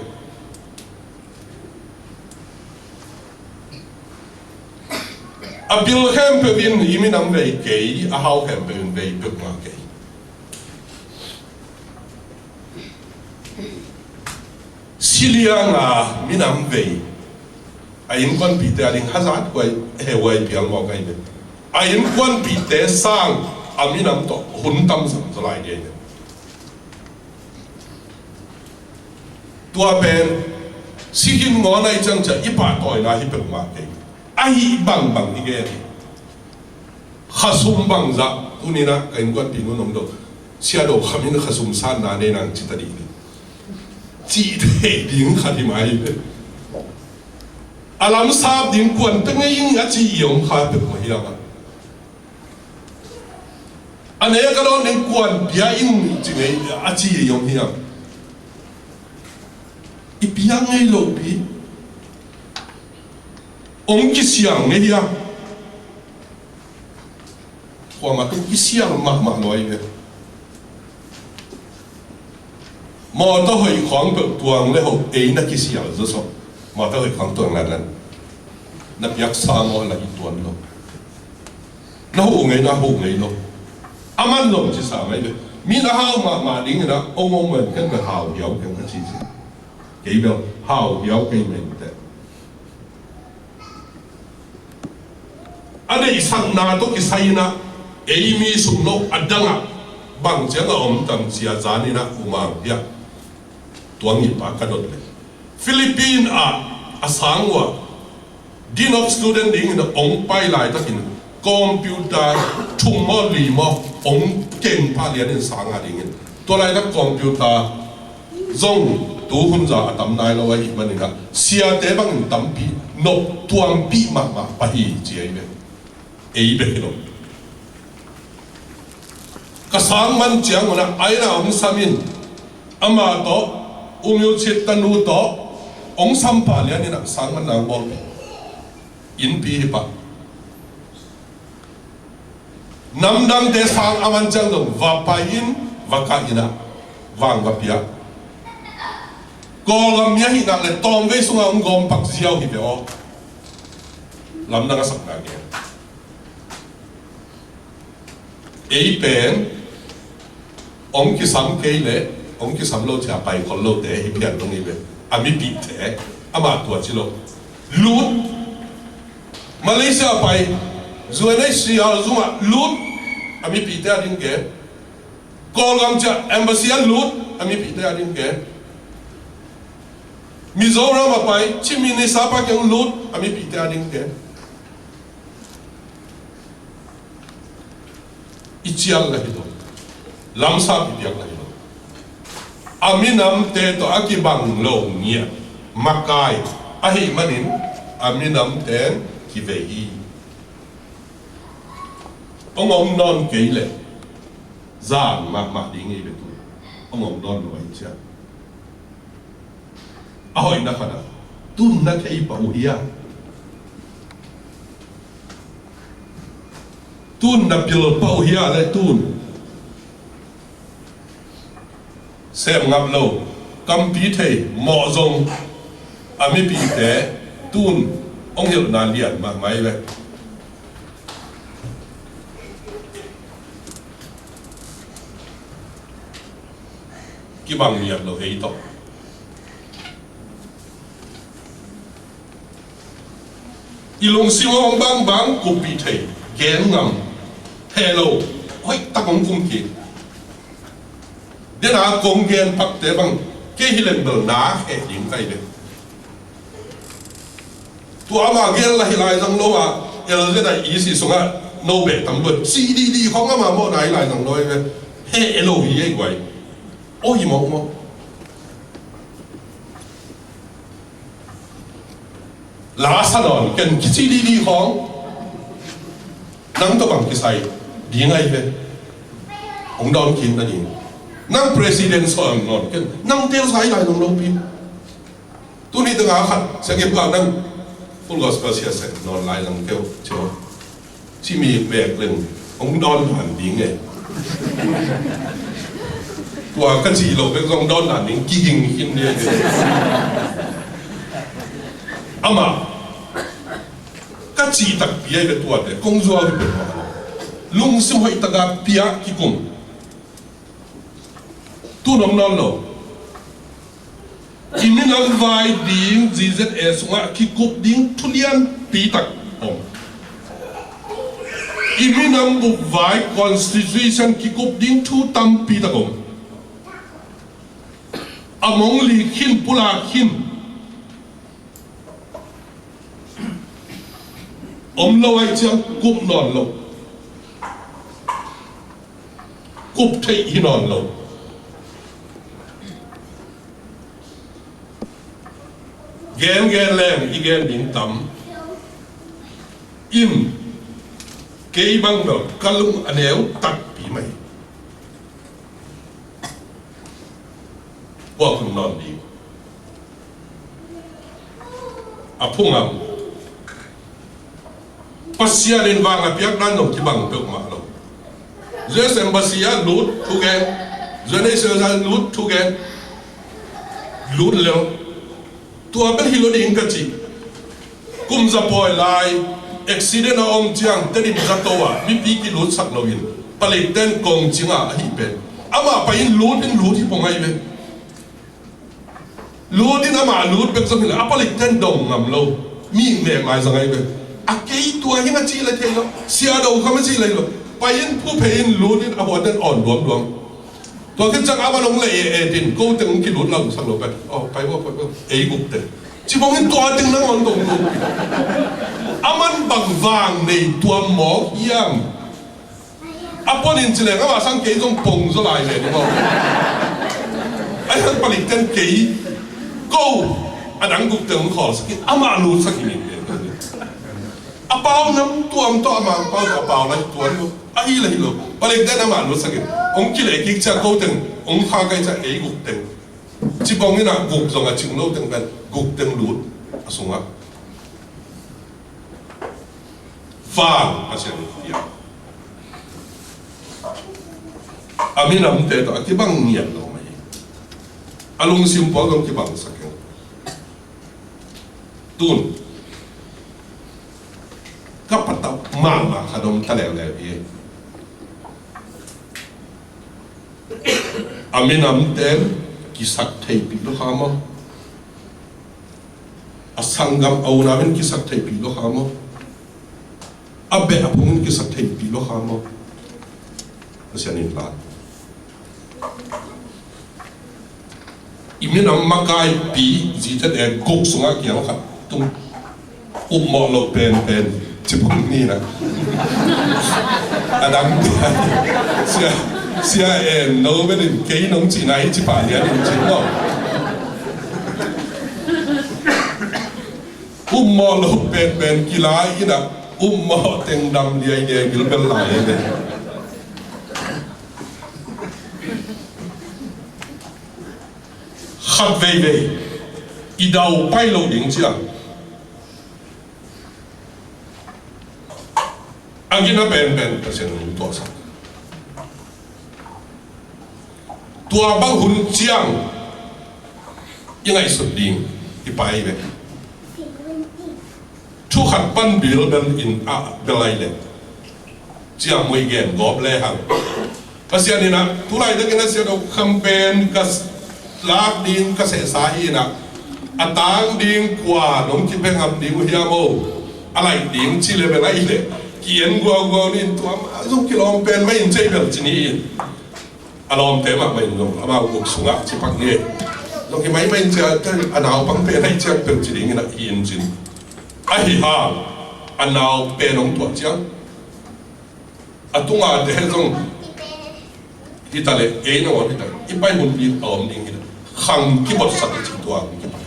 A bil khempeuh in i minam vei kei, a hau khempeuh in vei peuhmah kei. Silianga minam vei a innkuanpihte a ding hazat huai hehuai pial mawk ahi ve. A innkuanpihte sang a minam tawh hun tam zong zalai dei ve. Tua pen sikin ngawn ahi ciangcia i pahtawina hi peuhmah kei. Ahi bangbang i gen hi. Khasum bangzah tuninah ka innkuanpih nu nong do sia do khamin khasum sanna nei nang cita dih ni. Cih thei ding khat hi mai hi. A lamsap ding kuan pia ngei ing a ci i om kha peuhmah hiam a. A nek a dawn ding kuan pia in ci ngei a ci i om hiam? I pia ngei lopi ong kisiang ngei hiam? Kuamah tung kisiang mahmah lawi ve. Mawtaw hoih khawng peuh tuang le hoh ei na kisial zawsawh. Mawtaw hoih khawng tuang lanlan na piaksa maw la i tuan lo. Na huh ngei na huh ngei lo. A man lo ci sa mai ve. Mi na hau mahmah dingin a ong ong men ken ve hau hiau ken ka ci ci. Kei bel hau hiau kei men te. A deihsakna tawh kisai inah ei mi sung lo a dangah bang ciang a om tam cia zan inah umang hiah tuang i pa ka dot le Philippine ah A sang uh ah, Dean of Student dingin hong pai laitakin computer thum maw li maw hong keng pah lianin sang a dingin, tua laitak computer zong tuhun zah a tam nai lo ahih manin ah, siate bangin tampi nop tuampih mahmah pah hi ci ahi ve. Ei bek hi lo. Ka sang man ciangun ah a inn ah hong sam in, amah tawh, U Myo Chit tanu tawh hong sam pah lianin ah sang man nang bawl ve. Innpi hi pah. Namdangte sang a man ciang zong va pai in, va kah in ah, vang va piak. Kawlgam mi ahih nak leh tawmvei sungah hong gawm pak ziau hi ve aw. Lamdang a sakna gen. Ei pen hong kisam kei leh hong kisam lo ci a pai khol lote hi phian dong hi ve. A mipihte, amah tua ci lo. Lut. Malaysia a pai, U N H C R zungah lut. A mipihte a ding gen. Kawlgam ciah embassy ah lut. A mipihte a ding gen. Mizoram a pai, Chief Minister pa kiang lut. A mipihte a ding gen. I cial la hi lo. Lamsap i piak la hi lo. A minamte tawh a kibang lo ngiat makai ahih manin a minamte kivei hi. Hong om nawn kei leh zang mahmah ding hi ve tu. Hong om nawn lo ahi ciang. A hoihna khat ah, tun na thei pah uh hia? Tun na pil pah uh hia le tun? Sem ngap lo, kampi thei, mawh zong, a mipihte, tun, hong hilhna lian mahmah hi ve. Kibang lian lo ei tawh. I lungsim hong bangbang kuppih thei, gen ngam, heh lo, hoih tak hong kum kik. Dena kong gen pakte bang, kei hi leng bel na heh ding kai ve. Tua ama gel la hi lai zang lo a, L Z I E C sungah no beh tam luat. C D D khong ama mawh na hi lai zang lo hi ve. He e lo hi ei guai. O hi mawh mawh. La sa nawn ken ki C D D khong. Nang tawh bang kisai ding ai ve. Hong dawn khin na ding. Nang president sawn nawn ken. Nang tel sai lai zang lo pi. Tuni tengah khat siangin pau nang Full Gospel siasia nawn lai lang keu cio. Cimi vek leng hong dawn dan ding e. Tua ka cih loh vek zong dawn dan ding kiging khin ding e. Amah ka cih takpi ai ve tuate kong zuau hi peuhmah lo. Lungsim hoih taka piak kikum. Tun om nawn lo. I minam vai ding G Z A sungah kikup ding thu lianpi tak om. I minam bup vai constitution kikup ding thu tampi tak om. A mong lik khin pulak khin. Om lo ai ciang kup nawn lo. Kup theih hi nawn lo. Gen gen leng i gen ding tam. In kei bang bel ka lung a neu takpi mai. Puak hun nawn ding. A phungam. Pasian in vang a piak dan zong kibang peuhmah lo. U S Embassy ah lut thugen. U N H C R ah lut thugen. Lut lel. Tua bel hi lo ding ka ci. Kum za pawi lai accident a om ciang Tedim zato ah mipi kilutsak loin palik ten kong cinga ahi pen amah pai in lut in lut hi pong ahi ve. Lut in amah lut bek zong hi lo a palik ten dong ngam lo. Mi mek lai zang ahi ve. A kei tua hi nga ci le thei lo. Sia do kha ma ci le lo. Pai in phu phei in lut in a huat ten awn duamduam. Tua khit ciang a man hong lei e e din ko teng hong kilut lo sak lo pen. Aw pai ua pai ua ei guk teng. Ci bangin tua teng nangawn dong lo. Aman bang vang nei tuam mawk hiam? A ponin ci leng amah sang kei zong pong zaw lai ve ni maw. Ahi hang palik ten kei ko a dang guk teng hong khawlsak in amah lutsak in in. A pau nam tuam tawh a mang pau tawh a pau lai tuan lo. A hi la hi lo. Palik ten amah lutsak in. Hong kileh kik ciah ko teng hong kha kai ciah ei guk teng. Ci bangin ah guk zong a cing lo teng pen guk teng lut a sungah. Vang Pasian in piak. A minamte tawh a kibang ngiat lo mah hi. A lungsim pawl zong kibangsak keng. Tun ka patap mahmah khat om ta leuleu hi. A minamte kisak theihpih lo kha maw? A sanggam a unau in kisak theihpih lo kha maw? A beh a phung in kisak theihpih lo kha maw? Pasian in la. I minam makaipi zite guk sungah kiang khat tung. Upmawh lo penpen ci bang ni na. A dang sia, sia en no benin kei nong cihna hi ci pah lian in cin lo. Upmawh lo penpen kilai in ah upmawh teng dam liailiai gilbel lai in. Khat veivei i dau pai lo ding ciang a gina penpen Pasian hong tuahsak. Tua bang hun ciang i ngaihsut ding i pai ve. Thu khat pan bil bel in a bel lai le. Ciang mui gen gawp le hang. Pasian in ah tulai takin a sia dok kham pen ka lak ding ka sehsa hi in ah a tang ding kua nong kipengam ding uh hiam o. A laih ding ci le bel a i le ki-en guauguau ni in tuam a zong kilawm pen mah in cei bel ci ni in. A lawmte mahmah in zong amau guk sungah cipak ni. Zong hi maimah in cia a naupang pen hai ciak pel ci dingin a hi in cin. Ahi hang a nau pen hong tuah ciang a tunga te zong hi ta le ei na wan hi ta i pai hun pi a om ding hi ta khang kibotsak i ci tua hong kipak.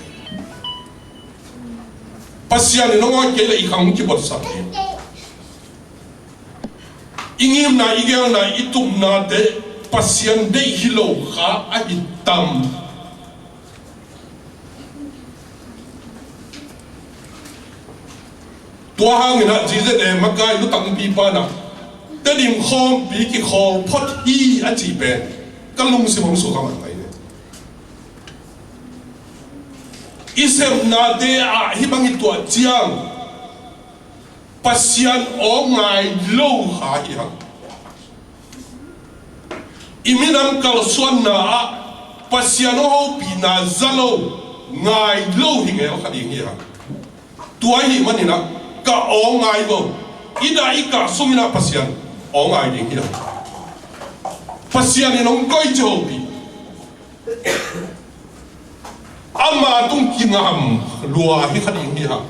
Pasian in hong awi kei le i khang kibotsak hi. I ngimna, i gelna, i tupnate Pasian deih hi lo kha a hi tam. Tua hangin ah G Z A makai lutangpi pa in ah Tedim khawmpi kikhawl phot hi a cih pen ka lungsim hong sukha mahmah hi. I sepnate ah hih bang i tuah ciang Pasian aw ngai lo kha hi hang. I minam kalsuanna ah Pasian aw hopihna za lo ngai lo hi ngel kha ding hi hang. Tua ahih manin ah ka aw ngai lo. I dah i kah sungin ah Pasian aw ngai ding hi hang. Pasian in hong koici hopih. Ama tung kingam lua hi kha ding hi hang.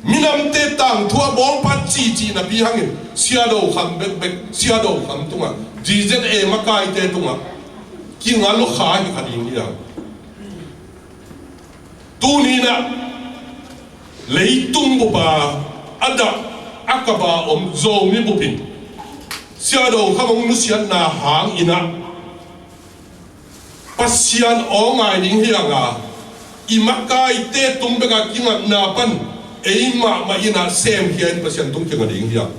Minamte tangthu a bawlpa cihcih napi hangin Sia Do Kham bekbek, Sia Do Kham tungah G Z A makaite tungah kinga lua kha hi kha ding hi hang. Tuni in ah leitung bup a a dah a kap a om Zomi bup in Sia Do Kham hong nusiatna hangin ah Pasian aw ngai ding hi hang a, i makaite tung bek a kingakna pan ei mahmah in ah semkhia in Pasian tung kinga ding hi hang.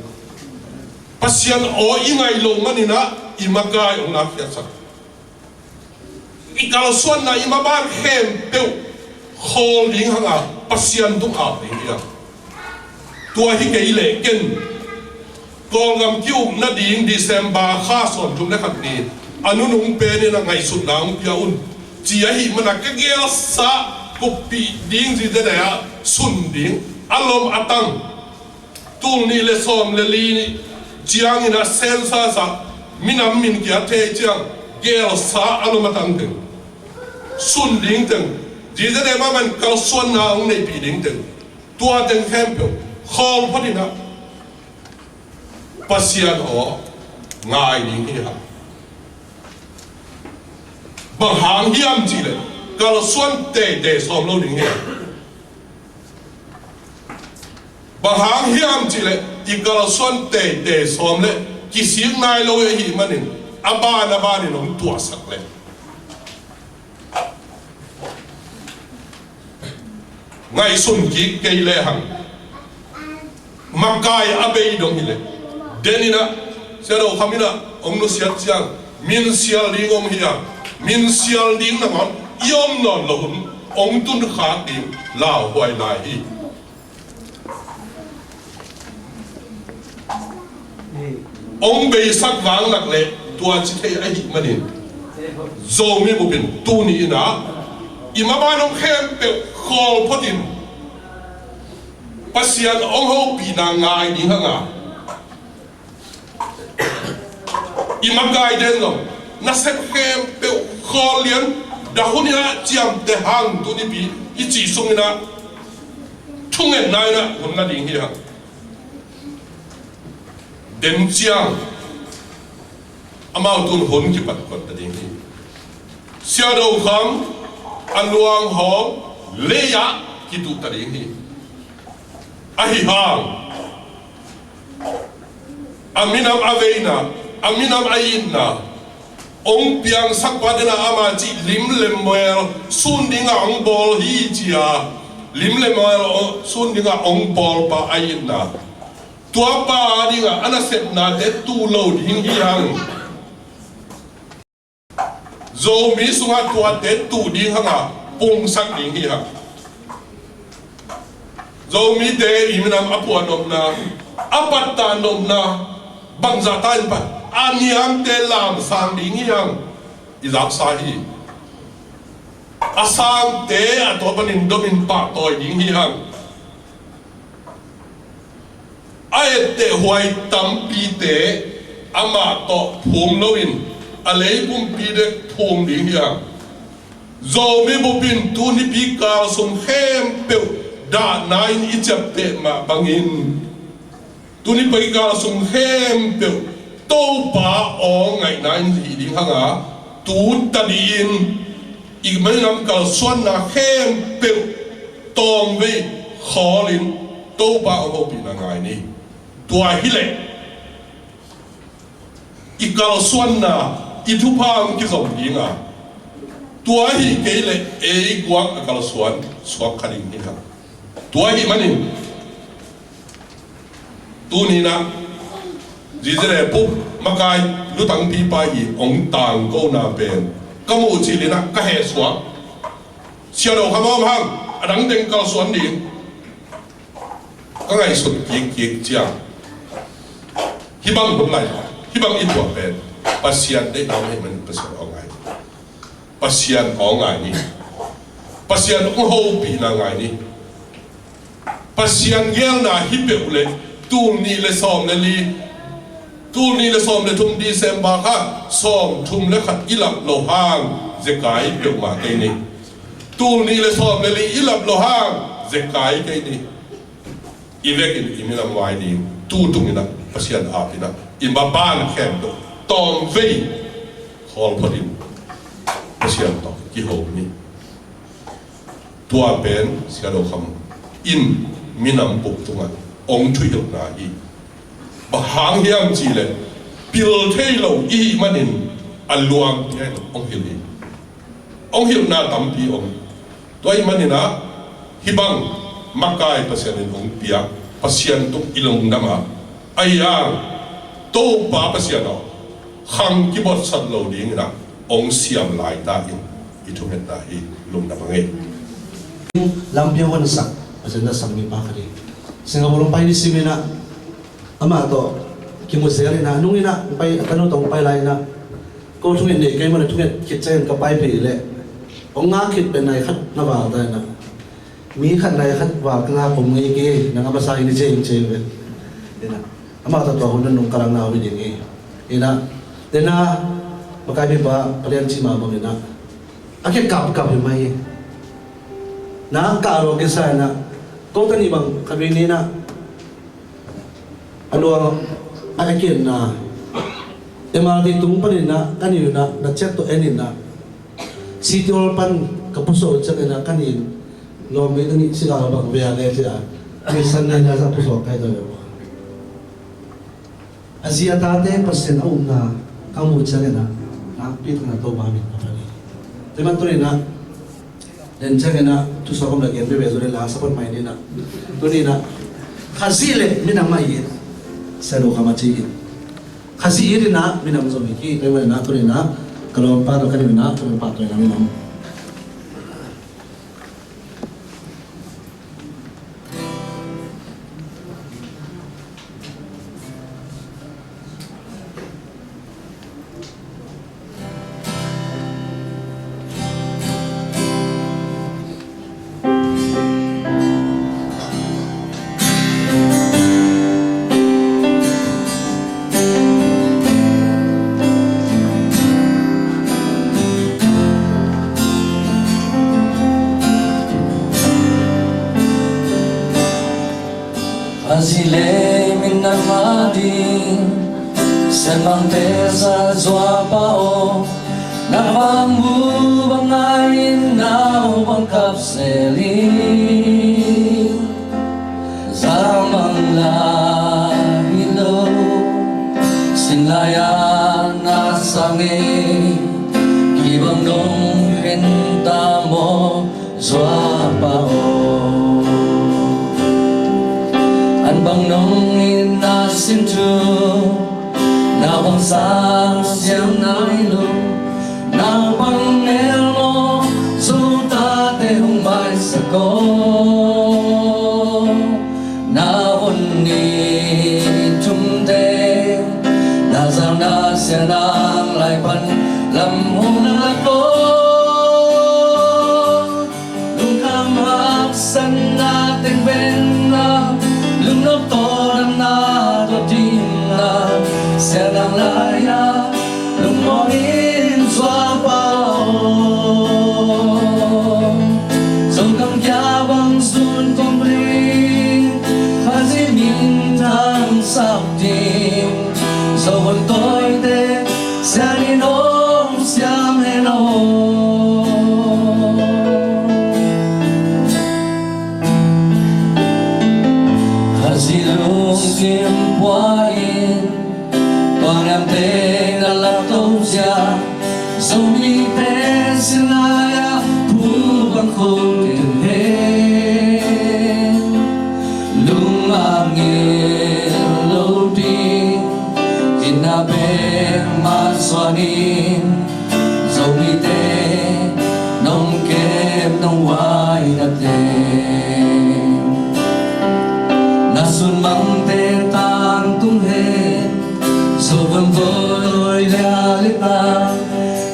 Pasian aw i ngaih loh manin ah i makai hong lakkhiatsak. I kalsuanna i maban khempeuh khawl ding hang a, Pasian tung ap ding hi hang. Tua hi kei leh ken Kawlgam ki-uk nading December kha sawmthum le khat ni a nunung pen in a ngaihsutna hong pia un. Ci ahih manin ka gelsa kuppih ding, G Z A ah sun ding, a lom a tang. Tul nih le sawm le li ciangin a census ah minam min kiat thei ciang gelsa a lom a tang teng, sun ding teng, Zingsang mahmah in kalsuanna hong neihpih ding teng, tua teng khempeuh khawl phot in ah Pasian aw ngai ding hi hang. Bang hang hiam cihleh kalsuan teitei sawm lo ding hi hang. Bang hang hiam cihleh i kalsuan teitei sawm leh kisik nai lo ahih manin a ban a banin hong tuahsak leh ngaihsun kik kei lehang makai a bei dong hileh, den in ah, Sia Do Kham in ah hong nusiat ciang minsial ding om hi a, minsial ding nangawn i om nawn loh hun hong tunkhak ding lauhuai lai hi. Hong beisak vanglak leh tua ci thei ahih manin Zomi bupin tuni in ah i maban hong khempeuh khawl phot in Pasian hong hopihna ngai ding hang a, i makai den zong nasep khempeuh khawl lian, dah hun in ah ciamteh hang, tunipi i cih sung in ah thungetna in ah hun la ding hi hang. Den ciang amau tun hun kipat khuat ta ding hi. Sia Do Kham a luanghawng lei ah kituh ta ding hi. Ahi hang a minam a veina, a minam a itna hong piangsak pa den a, ama cih lim le mual sun ding a hong bawl hi ci a, lim le mual sun ding a hong bawl pa a itna, tua pa ding a a nasepnate tuh lo ding hi hang. Zomi sungah tuate tuh ding hang a pungsak ding hi hang. Zomite i minam a puah nopna, a pattah nopna, bangzah ta in pan a niamte lamsang ding hi hang. I zaksa hi. A sangte a tua panin domin pahtawi ding hi hang. A etteh huai tampite amah tawh phum loin a lei pumpi dek phum ding hi hang. Zomi bupin tunipi kal sung khempeuh dahna in i ciapteh mah bangin, tunipi kal sung khempeuh Topa aw ngaihna in hih ding hang a, tu tadih in i minam kalsuanna khempeuh tawmvei khawlin Topa aw hopihna ngai ni. Tua hileh i kalsuanna, i thupha hong kizom ding a, tua hi kei leh ei guak a kalsuan suak kha ding hi hang. Tua ahih manin tuni in ah Zizile Pup makai lutangpipa i hong tangkona pen ka muh cil in ah ka hehsuak. Sia Do Kham a om hang a dang teng kalsuan ding ka ngaihsut kikkik ciang, hih bang hun lai, hih bang i tuah pen Pasian deihna om ahih manin Pasian aw ngai ni. Pasian aw ngai ni. Pasian hong hopihna ngai ni. Pasian geelna hi peuh leh tul nih le sawm le li, tul nih le sawm le thum December kha sawm thum le khat i lap loh hang zekai peuhmah kei ni. Tul nih le sawm le li i lap loh hang zekai kei ni. I vekin i minam ngai ding, tu tung in ah Pasian ap in ah i maban khempeuh tawmvei khawl phot in Pasian tawh kihom ni. Tua pen Sia Do Kham in minam bup tungah hong thuhilhna hi. Bang hang hiam cihleh pil thei lo i hih manin a luang pian hong hilh hi. Hong hilhna tampi om. Tua ahih manin ah hih bang makai Pasian in hong piak Pasian tung i lungdam a, a iang Topa Pasian aw, khang kibotsat lo ding in ah hong siam laita in i thungetna hi. Lungdam a ngei. Lampiang honsak Pasian na sam mipa khat hi. Singapore hong pai ni sim in ah amah tawh kimu zel in ah, nung in ah hong pai, a tanu tawh hong pai lai in ah ko thunget nei kei maw, na thunget khit ciangin ka paipih leh hong ngak khit pen nai khat na val ta in ah, mi khat nai khat val ka ngak om ngei kei, nang a masa in i ciai in ciai ve. In ah amah tawh tua hun nung ka langna om hi ding hi. In ah, in ah makai mipa palian ci mah bang in ah a kikapkap hi mai hi. Na ka lo kisa na ko tani bang ka bi ni na a luang a ka kian na M R T tung panin na ka ni na na chet to en in na City Hall pan ka puso chet na ka ni lo mi ni siga bang via le sia ni san na na sa puso kai to le. A zi a tate Pasian a umna ka muh ciangin ah nakpi takin Topa min ka phat hi. Tua man tuni-in ah den ciangin ah thusuak om la gen veve zo le la support mai ni-in ah tuni-in ah Khazih le minam mah it, Sia Nu Kham a ci it, Khazih it in ah minam zong hi kei. Tua man ah tuni-in ah ka lawmpa tawh ka ni-in ah ka lawmpa tawh in ah minam. Khazih le minam a ding sianmangte sa zuapa aw, na vang mu bang ngai-in na uh bang kap sel in. Za mang lai hi lo, sin lai-a na sang e, kibang dong khen ta maw, zuapa aw. An bang nong in na sin thu, na bang sang siam nai lo, na bang mel maw, Zo tate hong maisak aw. Na hun ni thumte, na zang na sia nang lai pan lam hong na lak aw. Lungkham haksatna teng venna, lungnop tawldamna tawh dinna, sia nang lai-a lungmuang in zuapa aw. Zogam kia bang sun kong ring, Khazih minthang sak ding, Zo hun tawite sian in hong siam hen aw. Khazih lungsim pua in, tua niamte na lak to zia, Zomite sin lai-a phu bang khol kei hen. Lung a ngil lo ding, inn a bek mah suan in, Zomite nong kep nong wai na teng. Na sunmangte tangtung hen, Zo vun toi lia le ta,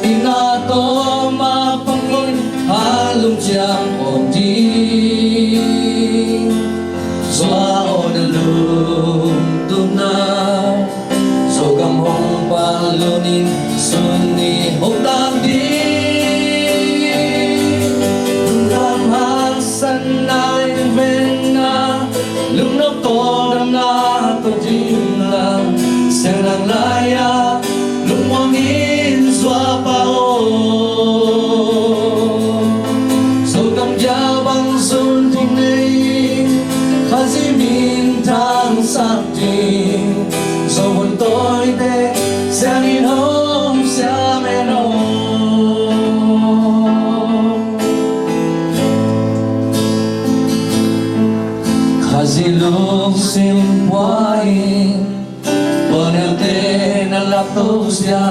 inn a tawm a pang in, a lungciam om ding. Zua aw na lungtupna, Zogam hong palun in, sun ni hong tang ding. Lungkham haksatna in venna, lungnop tawldamna tawh dinna, sia nang lai-a lungmuang in zuapa aw. Zogam kia bang sun kong nei, Khazih minthang sak ding, Zo hun tawite sian in hong siam hen aw. Khazih lungsim pua in, tua niamte na lak to zia,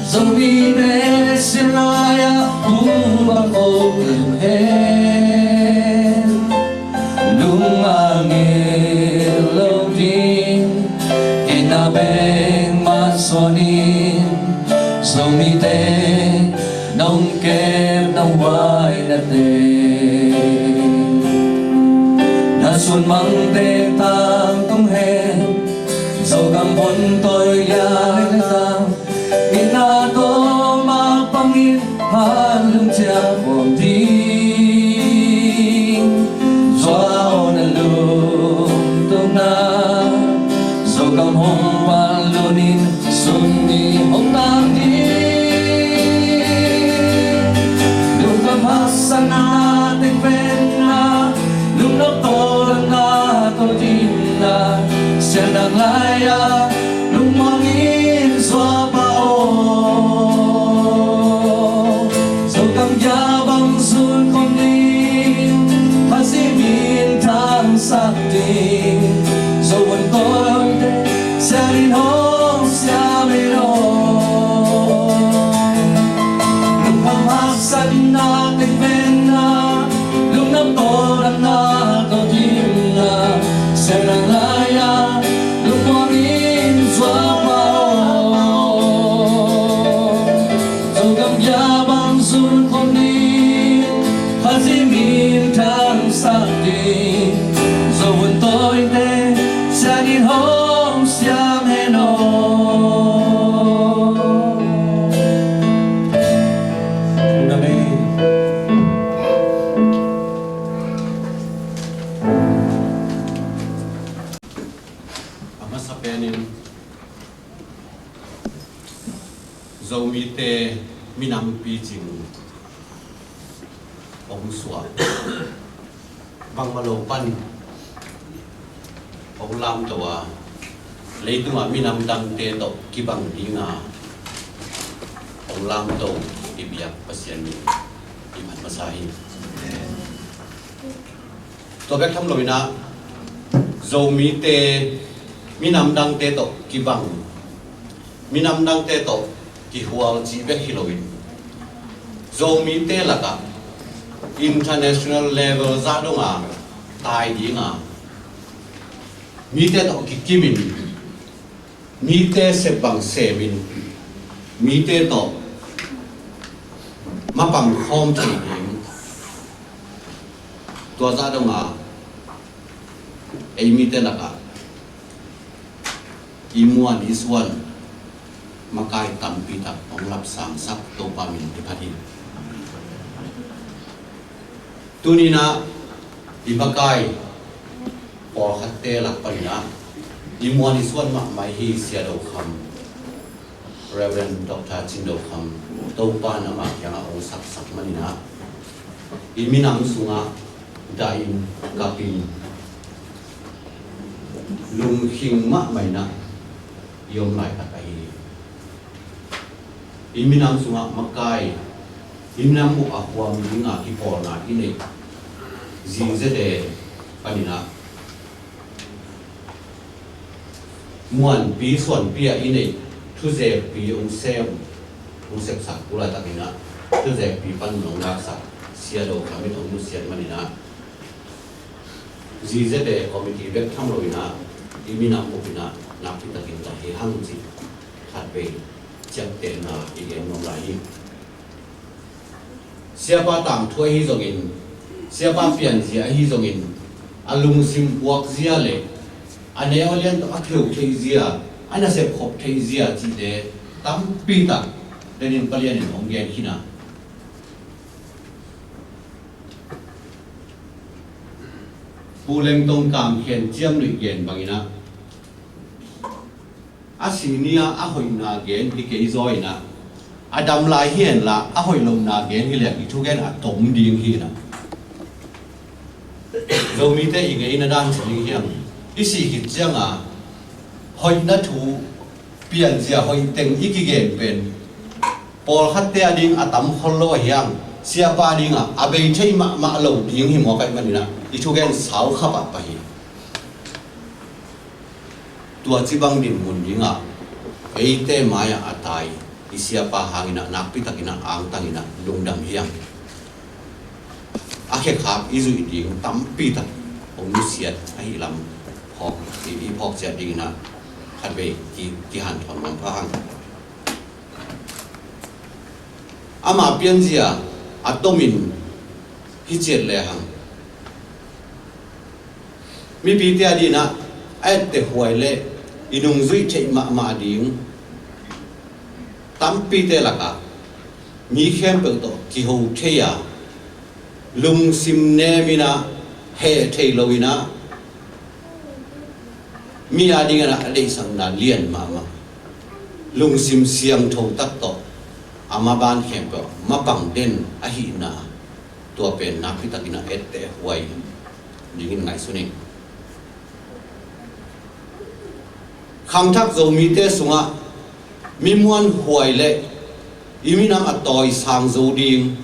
Zomite sin lai-a phu bang khol kei hen. Lung a ngil lo ding, inn a bek mah suan in, Zomite nong kep nong wai na teng. Na sunmangte tangtung hen, Zogam vun toi lia le ta, inn a tawm a pang in, a lungciam om ding. Hong pal lungin sun ni hong tang ding. Lungkham haksatna teng pen a, lungnop tawldamna tawh dingin, siatna lai-a lungmuang in zuak pah aw. Zogam Gya bang zun khawm ding, Khazih min thangsak ding, Zo vuantawite siat in hong siam hen aw. Lungkham haksatna teng pen a, lungnop tawldamna tawh dingin, siatna lai-a lungmuang in zuak pah aw. Zogam Gya bang zun khawm ding, Khazih min thangsak ding, Zo vuantawite siat in hong siam hen aw. Amen. A masa penin Zomite minam picing hong suak, bangmah lo pan hong lamto a, leitungah minam dangte tawh kibang dinga hong lamto i biak Pasian min i phat masa hi. Tua bek tham loin ah, Zomite minam dangte tawh kibang, minam dangte tawh kihual cih bek hi loin, Zomite lakah international level zah donga tai dinga, mite tawh kikimin, mite sep bang semin, mite tawh mapang khawm thei ding, tua zah donga ei mite lakah i muan i suan makai tampi tak hong lapsangsak Topa min i phat hi. Tuni-in ah i makai pawlkhatte lak panin ah i muan i suan mahmah i hi Sia Do Kham, Reverend Doctor Cin Do Kham, Topa in amah kiangah hong sapsak manin ah i minam sungah dahin kapin lungkhing mahmah in ah i om laitak ahi hi. I minam sungah makai, i minam uh a huam dinga kipawlna i neih zingzete panin ah muanpi suanpi ah i neih thuzekpi hong sem, hong sepsak uh laitakin ah thuzekpi pan hong laksak Sia Do Kham in hong nusiat manin ah zingzete committee bek tham loin ah i minam uh in ah nakpi takin ka hi hang cih khatvei ciaptehna i gen nuam lai hi. Siapa tangthu ahi zongin, siapa pianzia ahi zongin, a lungsim buakzia le a neu a lian tawh a kiho theihzia, a nasep khop theihzia cihte tampi tak denin palianin hong gen khin a, Pu Lengtong Kam Khen Ciam Luih gen bangin ah, a senior a hoihna gen hi kei zaw in ah, a dam lai hi henla a hoih lohna gen hi leh i thugen a tom ding hi in ah. Zomite i ngeina dan ci ding hiam? I sih khit cianga hoihna thu, pianzia hoih teng i kigen pen pawlkhatte a ding a tam khol lo ahi hang, siapa dingah a bei thei mahmah lo ding hi mawk ahih manin ah i thugen sau kha pahpah hi. Tua cibang dinmun dingah eite mai-ah a tai i siapa hangin ah nakpi takin ah angtangin ah lungdam hi hang. A khekhak i zuih ding tampi tak hong nusiat ahi lam phawk, i, i phawk ciat dingin ah khatvei ki, kihanthawn manpha hang. Ama pianzia a tomin hi ciat lehang, mipite a dinah a etteh huai le i nungzuih theih mahmah ding tampite lakah mi khempeuh tawh kiho thei a, lungsim nemin ah, heh thei loin ah, Mi a dingin a deihsakna lian mahmah, lungsim siangtho tak tawh a maban khempeuh mapang den ahihna, tua pen nakpi takin a etteh huai dingin ngaihsun ing. Khangthak Zomite sungah mi muanhuai le i minam a tawisang zo ding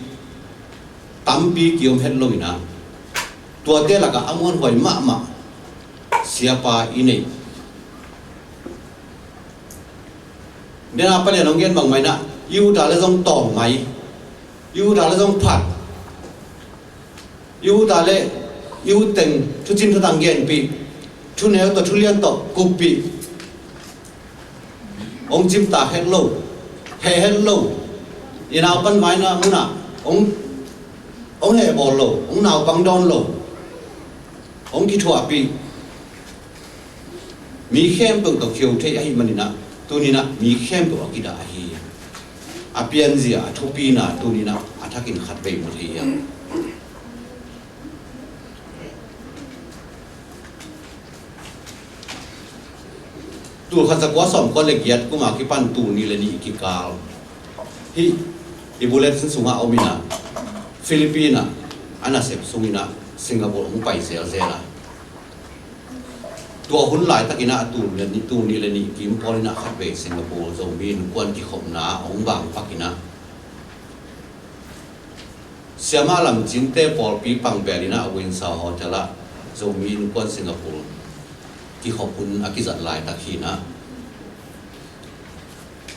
tampi kiom het lo in a, tuate lakah a muanhuai mahmah siapa i neih. Dena palian hong gen bangmah in a, i ut a le zong tawng mai, i ut a le zong phat, i ut a le i ut teng thucin thutang genpih, thuneu tawh thulian tawh kuppih. Hong cimtak het lo, heh het lo. I naupan vaina munah hong, hong heh bawl lo, hong naupang dawn lo, hong kithuahpih. Mi khempeuh tawh kheu thei ahih manin a, tuni in a mi khempeuh a kidah ahi. A pianzia, a thupina tuni in a a thakin khatvei mu thei hiam? Tul khat za kua sawm kua le giat kuma kipan tul nih le nih kikal hi. I bulletin sungah om in a, Philippines ah a nasep sung in a Singapore hong pai zelzel a, tua hun laitakin a tul nih le nih kim pawl in a khatvei Singapore Zomi innkuan kikhopna hong bang pak in a, Siamah Lamcinte pawlpi pangbel in a Windsor Hotel ah Zomi innkuan Singapore kikhop hun a kizat laitak hi in a,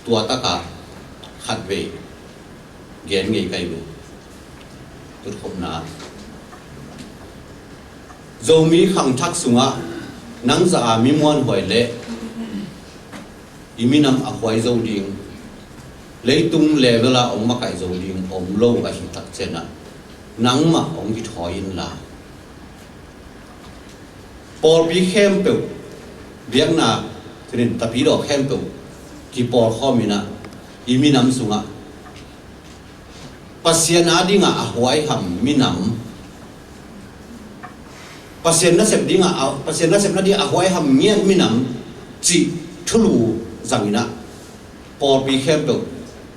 tua takah khatvei gen ngei ka hi uh. Tutkhopna, Zomi khangthak sungah nang zah a mi muanhuai le i minam a huai zo ding, leitung level ah hong makaih zo ding om lo ahih tak ciangin a, nangmah hong kithawi inla, pawlpi khempeuh, biakna, tuni in tapidawk khempeuh kipawlkhawm in a, i minam sungah Pasian a dingah a huaiham minam, Pasian nasep dingah a, Pasian nasepna dingah a huaiham ngiat minam cih thulu zang in a, pawlpi khempeuh,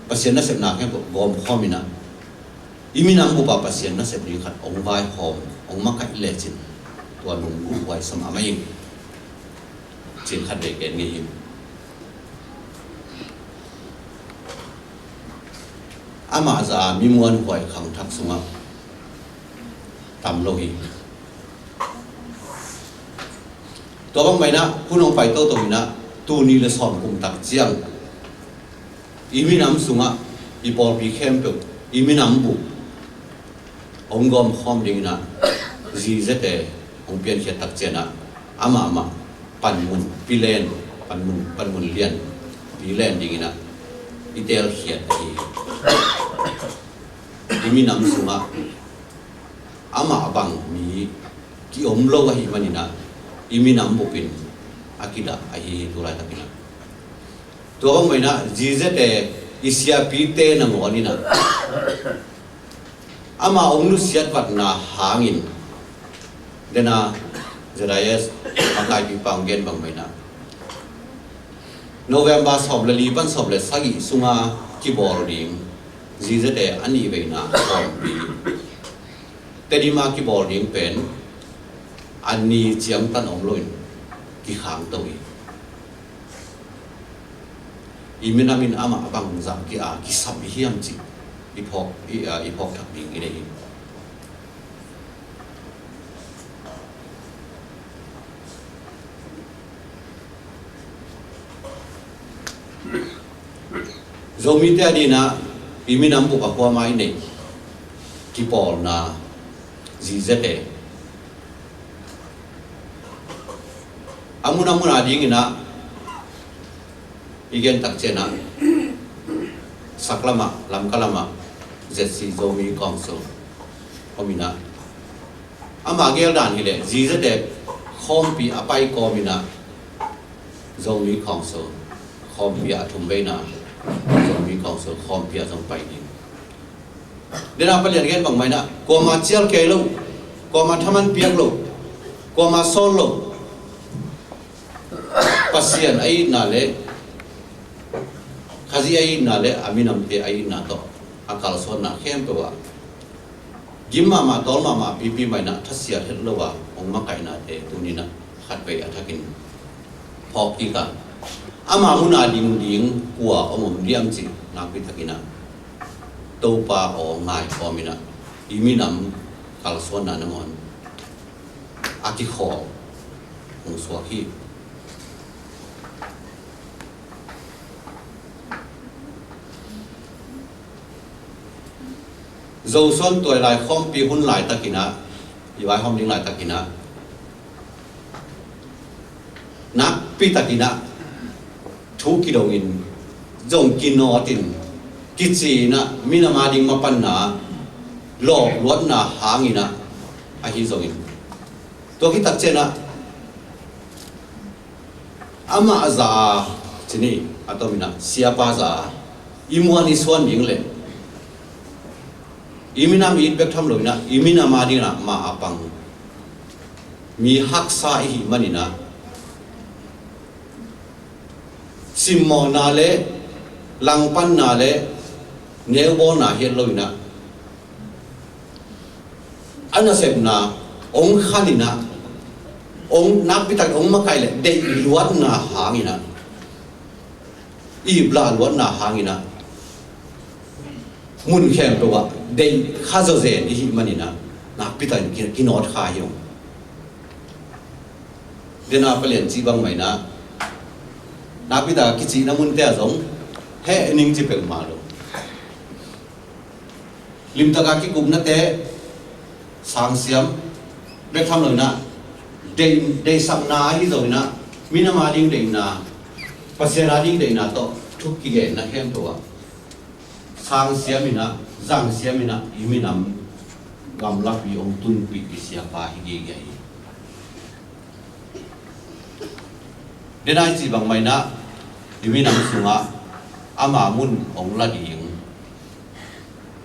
Pasian nasepna khempeuh gawmkhawm in a, i minam bup ah Pasian nasep ding khat hong vaihawm, hong makaih lecin, tua nunggu huai sam a mai ing. Cin khat vei gen ngei hi. Amah zah a mi muanhuai khangthak sungah tam lo hi. Tua bangmah in a hun hong pai toto in a, tul nih le sawm kum tak ciang i minam sungah i pawlpi khempeuh, i minam bup hong gawmkhawm ding in a, zizete hong piankhiat tak ciangin a, amah amah panmun pilen, panmun, panmun lian pilen ding in a i teelkhiat ahi hi. I minam sungah amah bang mi kiom lo ahih manin a, i minam bup in a kidah ahi hi tu laitakin a. Tua bangmah in a, zizete, i siapite nangawn in a, amah hong nusiat vatna hangin, dena Z I S makaipipa hong gen bangmah in a, November sawm le li pan sawm le sagih sunga kibawl ding zizete a nih veina khawmpi Tedim a kibawl ding pen a ni ciangtan om loin kikhangto hi. I minam in amah bangzah kia kisam i hiam cih i phawk, i, a, i phawk thak ding i nei hi. Zomite a dingin a i minam bup a kuamah i neih kipawlna zizete a mun a mun a dingin a i gen tak ciangin a, saklam ah, Lamka lam ah Z C Zomi Council om in a, amah gel dan hi leh zizete khawmpi a pai kawm in a, Zomi Council khawmpi ah a thum veina Zomi Council khawmpi ah zong pai ding. Dena palian gen bangmah in a, kuama cial kei lo, kuama thaman piak lo, kuama sawl lo, Pasian a itna le Khazih a itna le a minamte a itna tawh a kalsuanna khempeuh ah gim mahmah, tawl mahmah, pipi mah in ah thasiat het lo a hong makaihnate tuni in ah khatvei a thakin phawk kik a, ama mun a ding ding kua hong om diam cih nakpi takin ah Topa aw ngaikawm in ah i minam kalsuanna nangawn a kikhawl hong suak hi. Zosuan tuailai khawmpi hun laitakin ah, i vaihawm ding laitakin ah, nakpi takin ah thu kidongin, zong kinawtin, kici in ah, minam a ding mapanna, lawp luatna hangin ah, ahi zongin, tua khit tak ciangin ah, amah za a, cih ni, a tomin ah siapa za a, i muan i suan ding le i minam it bek tham lo in ah, i minam a ding in ah ma a pang mi haksa i hih manin ah, simmawhna le langpanna le neubawlna hi lo in ah, a nasepna hong khan in ah, hong nakpi tak hong makaih le deih luatna hangin ah, i iplah luatna hangin ah, mun khempeuh ah deih kha zawzen i hih manin ah, nakpi takin ki-, kinawt kha hi ung. Dena palian cih bang mah in ah, nakpi tak a kicihna munte ah zong heh ning ci peuhmah lo. Limtaka kikupnate, sangsiam bek tham lo in ah, deih, deihsakna ahi zongin ah, minam a ding deihna, Pasian a ding deihna tawh thu kigenna khempeuh ah, sangsiam in ah, zangsiam in ah, i minam gamlapi hong tunpih i siapa hi gige hi. Dena i cih bang mah in ah, i minam sungah ama mun hong la ding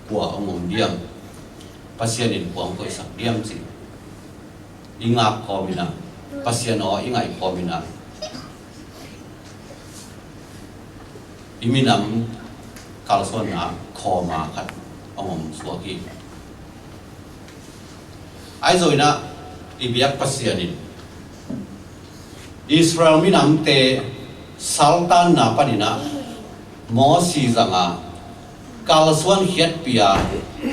kua hong om diam, Pasian in kua hong koihsak diam cih i ngak kawm in ah, Pasian aw i ngaih kawm in ah, i minam kalsuanna khawma khat hong om suak hi. Ahi zongin ah, i biak Pasian in Israel minamte saltanna panin ah Mosi zang a, kalsuan khiatpih a,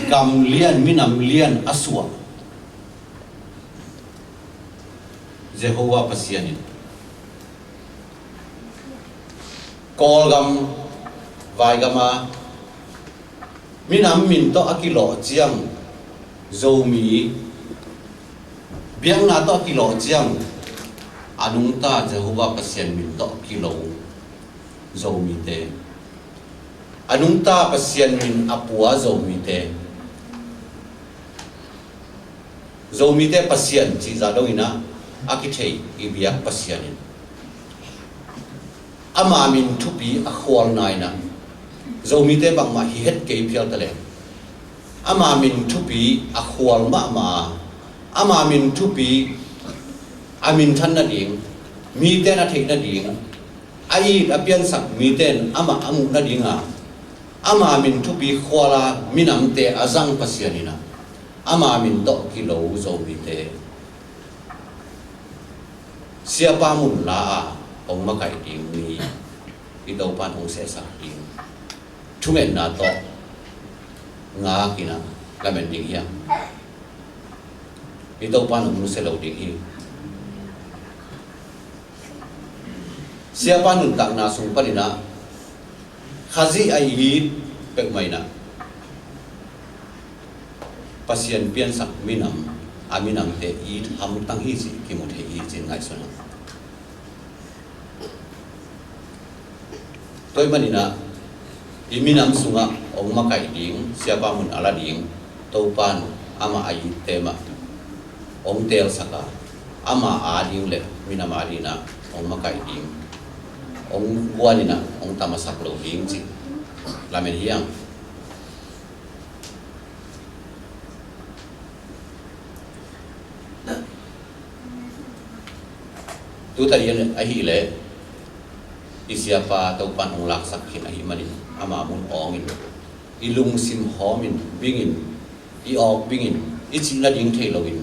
gam lian, minam lian a suah Jehovah Pasian in Kawlgam, vaigam a minam min tawh a kilawh ciang Zomi, biakna tawh a kilawh ciang a nungta Jehovah Pasian min tawh a kilo Zomite, a nungta Pasian min a pua Zomite, Zomite Pasian cih zah dongin ah a kithei i biak Pasian in ama min thupi a khualna in ah, Zomite bangmah hi het kei phial ta leh, ama min thupi a khual mahmah a, ama min thupi a minthan nading, mite na theih nading, a it a piansak mite in amah a muh nading a, ama min thupi khual a minamte a zang Pasian in ah, ama min tawh kilo Zomite siapa mun la a hong makaih ding ni, i Topa in hong sehsak ding thungetna tawh ngak in ah lamen ding hi hang. I Topa in hong nusia lo ding hi. Siapa nuntakna sung panin ah Khazih a it peuhmah in ah Pasian piansak minam, a minamte it hamtang hi cih kimu thei hi cih ngaihsun hang. Tua ahih manin ah i minam sungah hong makaih ding, siapa mun a la ding Topa in amah a itte mah hong teelsak a, ama a ding le minam a dingin ah hong makaih ding, hong guan in ah hong tamasak lo ding cih lamen hi hang. Tuta in ahih leh I siapa Topan hong laksak khin ahih manin ama mun awngin, i lungsim hawmin bingin, i awk bingin, i cih nading thei loin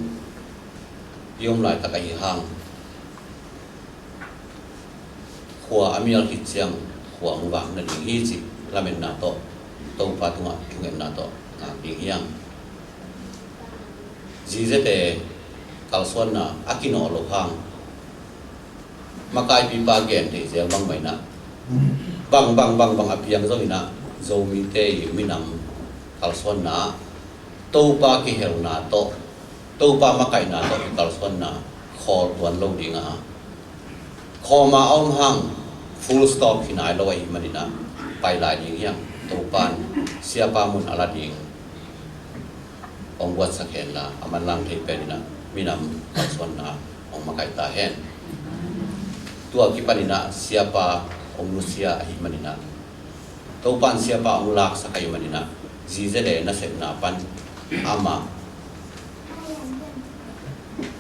i om laitak ahi hang, khua a mial khit ciang khua hong vak nading hi cih lametna tawh Topa tungah thungetna tawh ngak ding hi hang. Zizete kalsuanna a kinawh loh hang, makaipipa gen theih zel bang mah inah, bang bang bang bang a piang zong inah, Zomite i minam kalsuanna ah Topa kihelna tawh, Topa makaihna tawh i kalsuanna khawl tuan lo ding a, khawma a om hang full stop hi nai lo ahih maninah pai lai ding hi hang. Topan siapa mun a la ding hong buatsak henla, a manlang thei peninah minam kalsuanna hong makaih ta hen. Tua kipaninah siapa hong nusia ahih maninah, Topan siapa hong laksak ahih maninah, Zizele nasepna pan amah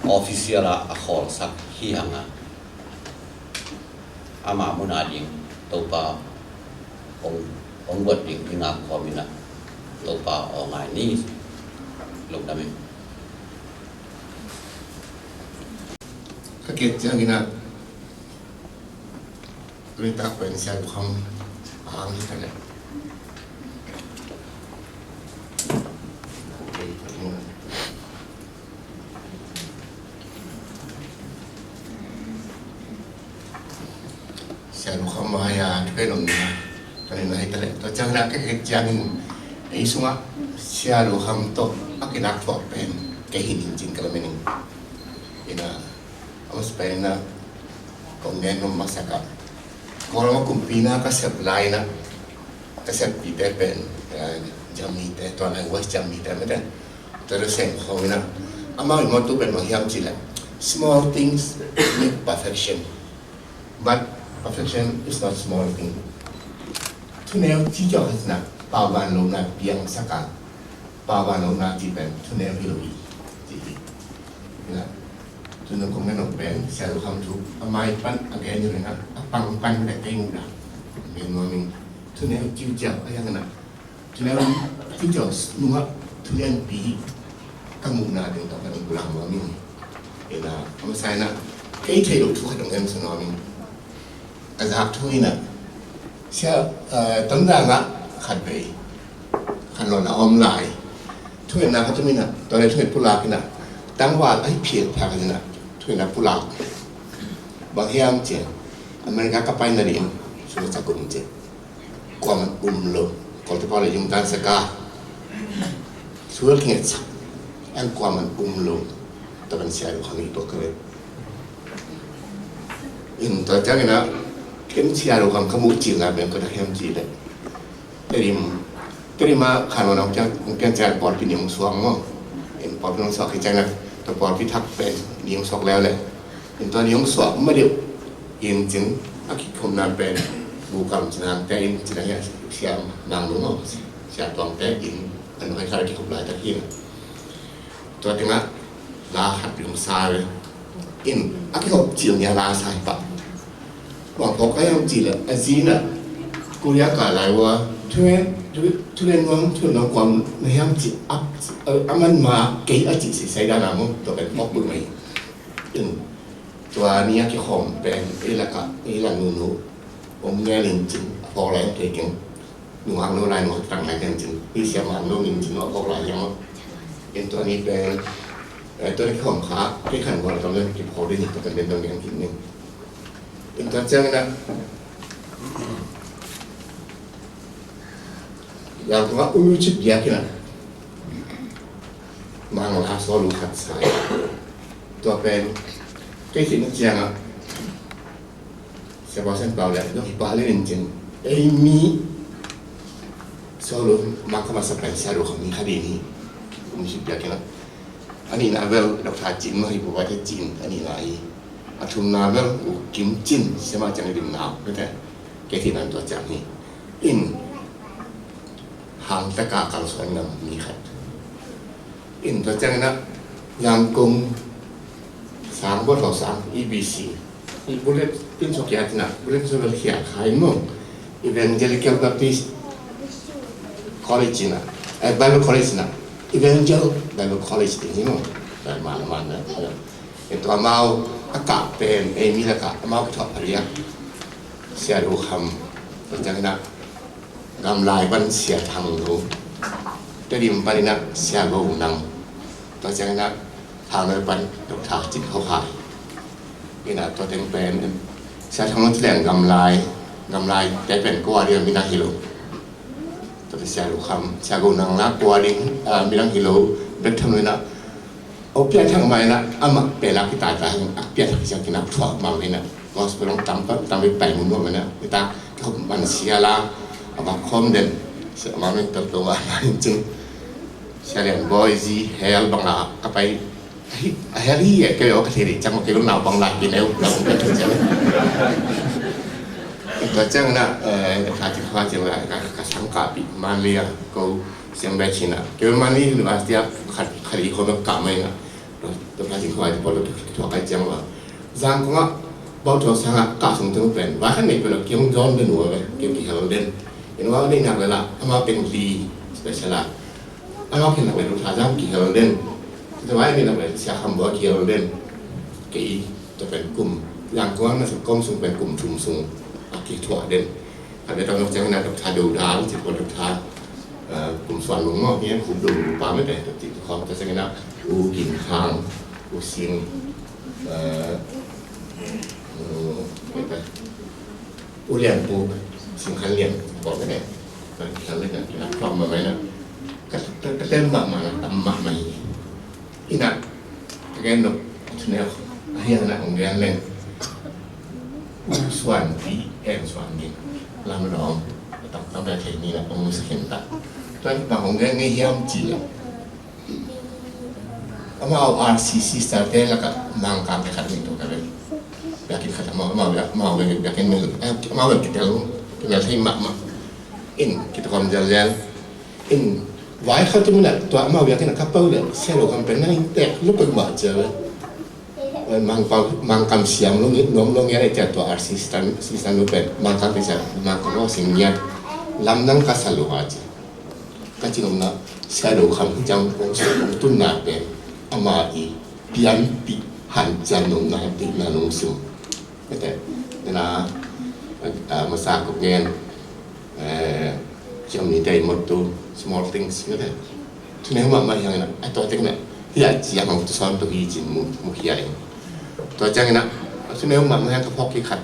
official ah a khawlsak hi hang a, ama mun a ding Topa hong, hong buat ding i ngak khawm inah, Topa aw ngai ni. Lungdam hi. Ka kek ciang inah, tuni tak pen Sia Lu Kham a ang hi ta leh. Sia Lu Kham mai-a thu pen om na, ka nih na hi ta leh. Tua ciang na ka kek ciangin ei sungah Sia Lu Kham tawh a kinak thuak pen kei hi ning cin ka lamen ing. Inah, a masa pen inah kong gen nuam masak a, Kawlgam kumpina ka sep lai inah, ka seppite pen, eh, Jamite, tua nai West Jamite mite, tua seng khawng inah, amau i mawhtu pen bang hiam cih leh, small things need perfection, but perfection is not small thing. Thuneu ciuciau khat inah pauban lohna piangsak a, pauban lohna cih pen thuneu hi lo hi, ci hi. Inah, tu nung kong gen nop pen Sia Lu Kham thu a mai pan a gen hi lo inah, a pang pan le kei muhna gen nuam ing. Thuneu ciuciau a hiang inah, thuneu ciuciau nungah thulianpi ka muhna ding tawh ka dong pulang nuam ing. Inah, a masa inah kei theih loh thu khat dong gen sa nuam ing. A zak thu inah, sia, eh, Tonzang ah khatvei khanlawhna a om lai. Thungetna khat om inah, tua leh thunget pulak inah, tangval ahi phial phak inah thungetna pulak. Bang hiam cih leh, America ka pai nading sum a cak um cih, kuaman um lo. Kawlte pau leh yung tan sa ka, thu a kingetsak, an kuaman um lo. Tua pen Sia Lu Kham i tuak ka leh. In tua ciang inah, ken Sia Lu Kham ka muh cilna pen kua tak hiam cih leh, Tedim, Tedim ah khanlawhna hong piang, hong piang ciang pawlpi nih hong suak maw. In pawlpi nih hong suak khit ciang inah, tua pawlpi thak pen nih hong suak leuleu. In tua nih hong suak ma deuh in cin, a kikhopna pen Bukam Cin Hang te in cin a hiah, Sia Mang Lung maw, Sia Tuang te in, an hoi khal a kikhop laitak hi. Tua tengah la khat lim sa ve. In a kihop cil nia la sa hi pah. Bang phawk ka hiam cih leh a zi inah Korea ka lai ua, thuneu, thu, thuneu nuam, thuneu nuam kuam na hiam cih a, a man ma kei a cih sisai dan a mu, tua pen phawk bul mai. In tua ni a kikhawm pen ei lakah, ei la nunu om ngelin cin a phawk lai kei keng. Nungak lo lai, nungak tang lai ken cin, i siam ang lo ning cin, nungak kok lai hiam. Ken tua ni pen, eh, tua ni khawm kha, kei khan gual tam len ki phaw ding, tua kan den dong ding kin ning. Ken tua ciang na, yang tua ulu cip dia kina. Mang la so lu khat sai. Tua pen, kei kin ciang a. Siapa Sen Pau le, dok hi pa le nin cin. Ei mi, so lo, ma ka masa pen sia lo kami kha di ni. Kum si pia kena. Ani na vel, dok tha cin, ma hi bu ba te cin, ani na hi. A thum na vel, u kim cin, sema cang dim na, bete. Ke ti nan tua cang hi. In, hang ta ka kal suan nam mi khat. In tua ciang ina Yangon sang, Bo Tho sang, E B C, Bulletin sawk kiat ina, bulletin sawk kiat khai mong. Evangelical Baptist College ina, eh, Bible College ina, Evangel Bible College ti hi mong. Tua man man na. Tua amau a kah pen ei mi lakah amau ka thuak pariak. Sia Do Kham, tua ciang ina Gamlai pan Sia Thang Lo, Tedim pan ina Sia Go Nang, tua ciang ina Thang Lo pan Doctor Cin Kho Khai. Ina tua teng pen Sia Thang Lo ci leng Gamlai, Gamlai te pen kua ding a minang hi lo. Tua Sia Do Kham, Sia Go Nang la kua ding a minang hi lo, bek tham lo ina. O pian thang mai na, amah pela kita ta, a pian thang siang kina thuak mang mai na. Gospel long tam pa, tam pai mun mai na. Kita ko man sia la, a ba khom den. Sia mang men tar to wa na chin. Sia lian boy zi hel bang la, ka pai. Hi, a hel hi e, ke o ka thiri, chang ke lo na bang la, ki neu, bang ka thiri chang. Ka chang na, eh, ka thiri ka chang la, ka, ka sang ka pi, man lia, ko, siang bai china. Ke man ni university a, khat, khat i ko ka mai na. Tua, tua ka jing khuai tua, tua, tua kai ciang wa. Zangkong ah, bau tua sang ah, ka sung tung pen. Wa khan nei pen, kiong zon den wa, kiong kihel den. In wa nei nak la, ama pen li, special la. Ama ken nak la, tua zang kihel den. Tua wa nei nak la, Sia Kham Bawi kihel den. Kei, tua pen kum. Zangkong ah, na sung kom sung pen kum thum sung. A kituak den. Khat vei tawh ciang ina Doctor Do Dal, ci ko Doctor, eh, Kum Suan Lung maw, hi an Khup Do Lung pa mete, ci ko ciang ina U Gin Khang, U Sing, eh, eh, mete, U Lian Pu, Sing Khan Lian, ko mete, Khan Lian, ina, ko ma mai na, ka, ka, ka ten ma ma na, tam ma ma hi. Ina, again, no, thuneu, ahi ana ong gen leng. U Suan Pi, Eng Suan Min. Lam dong, tam tam thei ni la, ong sa khen ta. Tuan pa ong gen ni hiam ci le. Amau R C C sister te la ka mang kam te khat ni to ka le. Biakinn khat amau, amau, amau, biakinn mel, amau, biakinn tel, biakinn thei ma ma. In, kita kom jal jal. In, vai khat tu mina, tua amau biakinn a ka pau le, Sia Do Kham pen nang in tek, luk pek ba cia le. Eh, Mangkam, Mangkam siam lo ngi, nuam lo ngi, ai cia tua ar si stan, si stan lo pen, Mangkam te cia, Mangkam lo sing ngiat, lam nang ka sa lo a cia. Ka ci nong na, Sia Do Kham ciang, kong sa, kong tun na pen, ama i, pian pi, han cian nong na, pi na nong sum. Kate, na, ah, masa kong ngen, eh, ciang mi te mot tu, small things, kate. Thuneu mahmah hiang ina, a tua tek ina, hi a ciang hong tu sawn tu hi cin mu, mu hi a ing. Tua ciang ina, thuneu mahmah hiang ka phawk hi khat,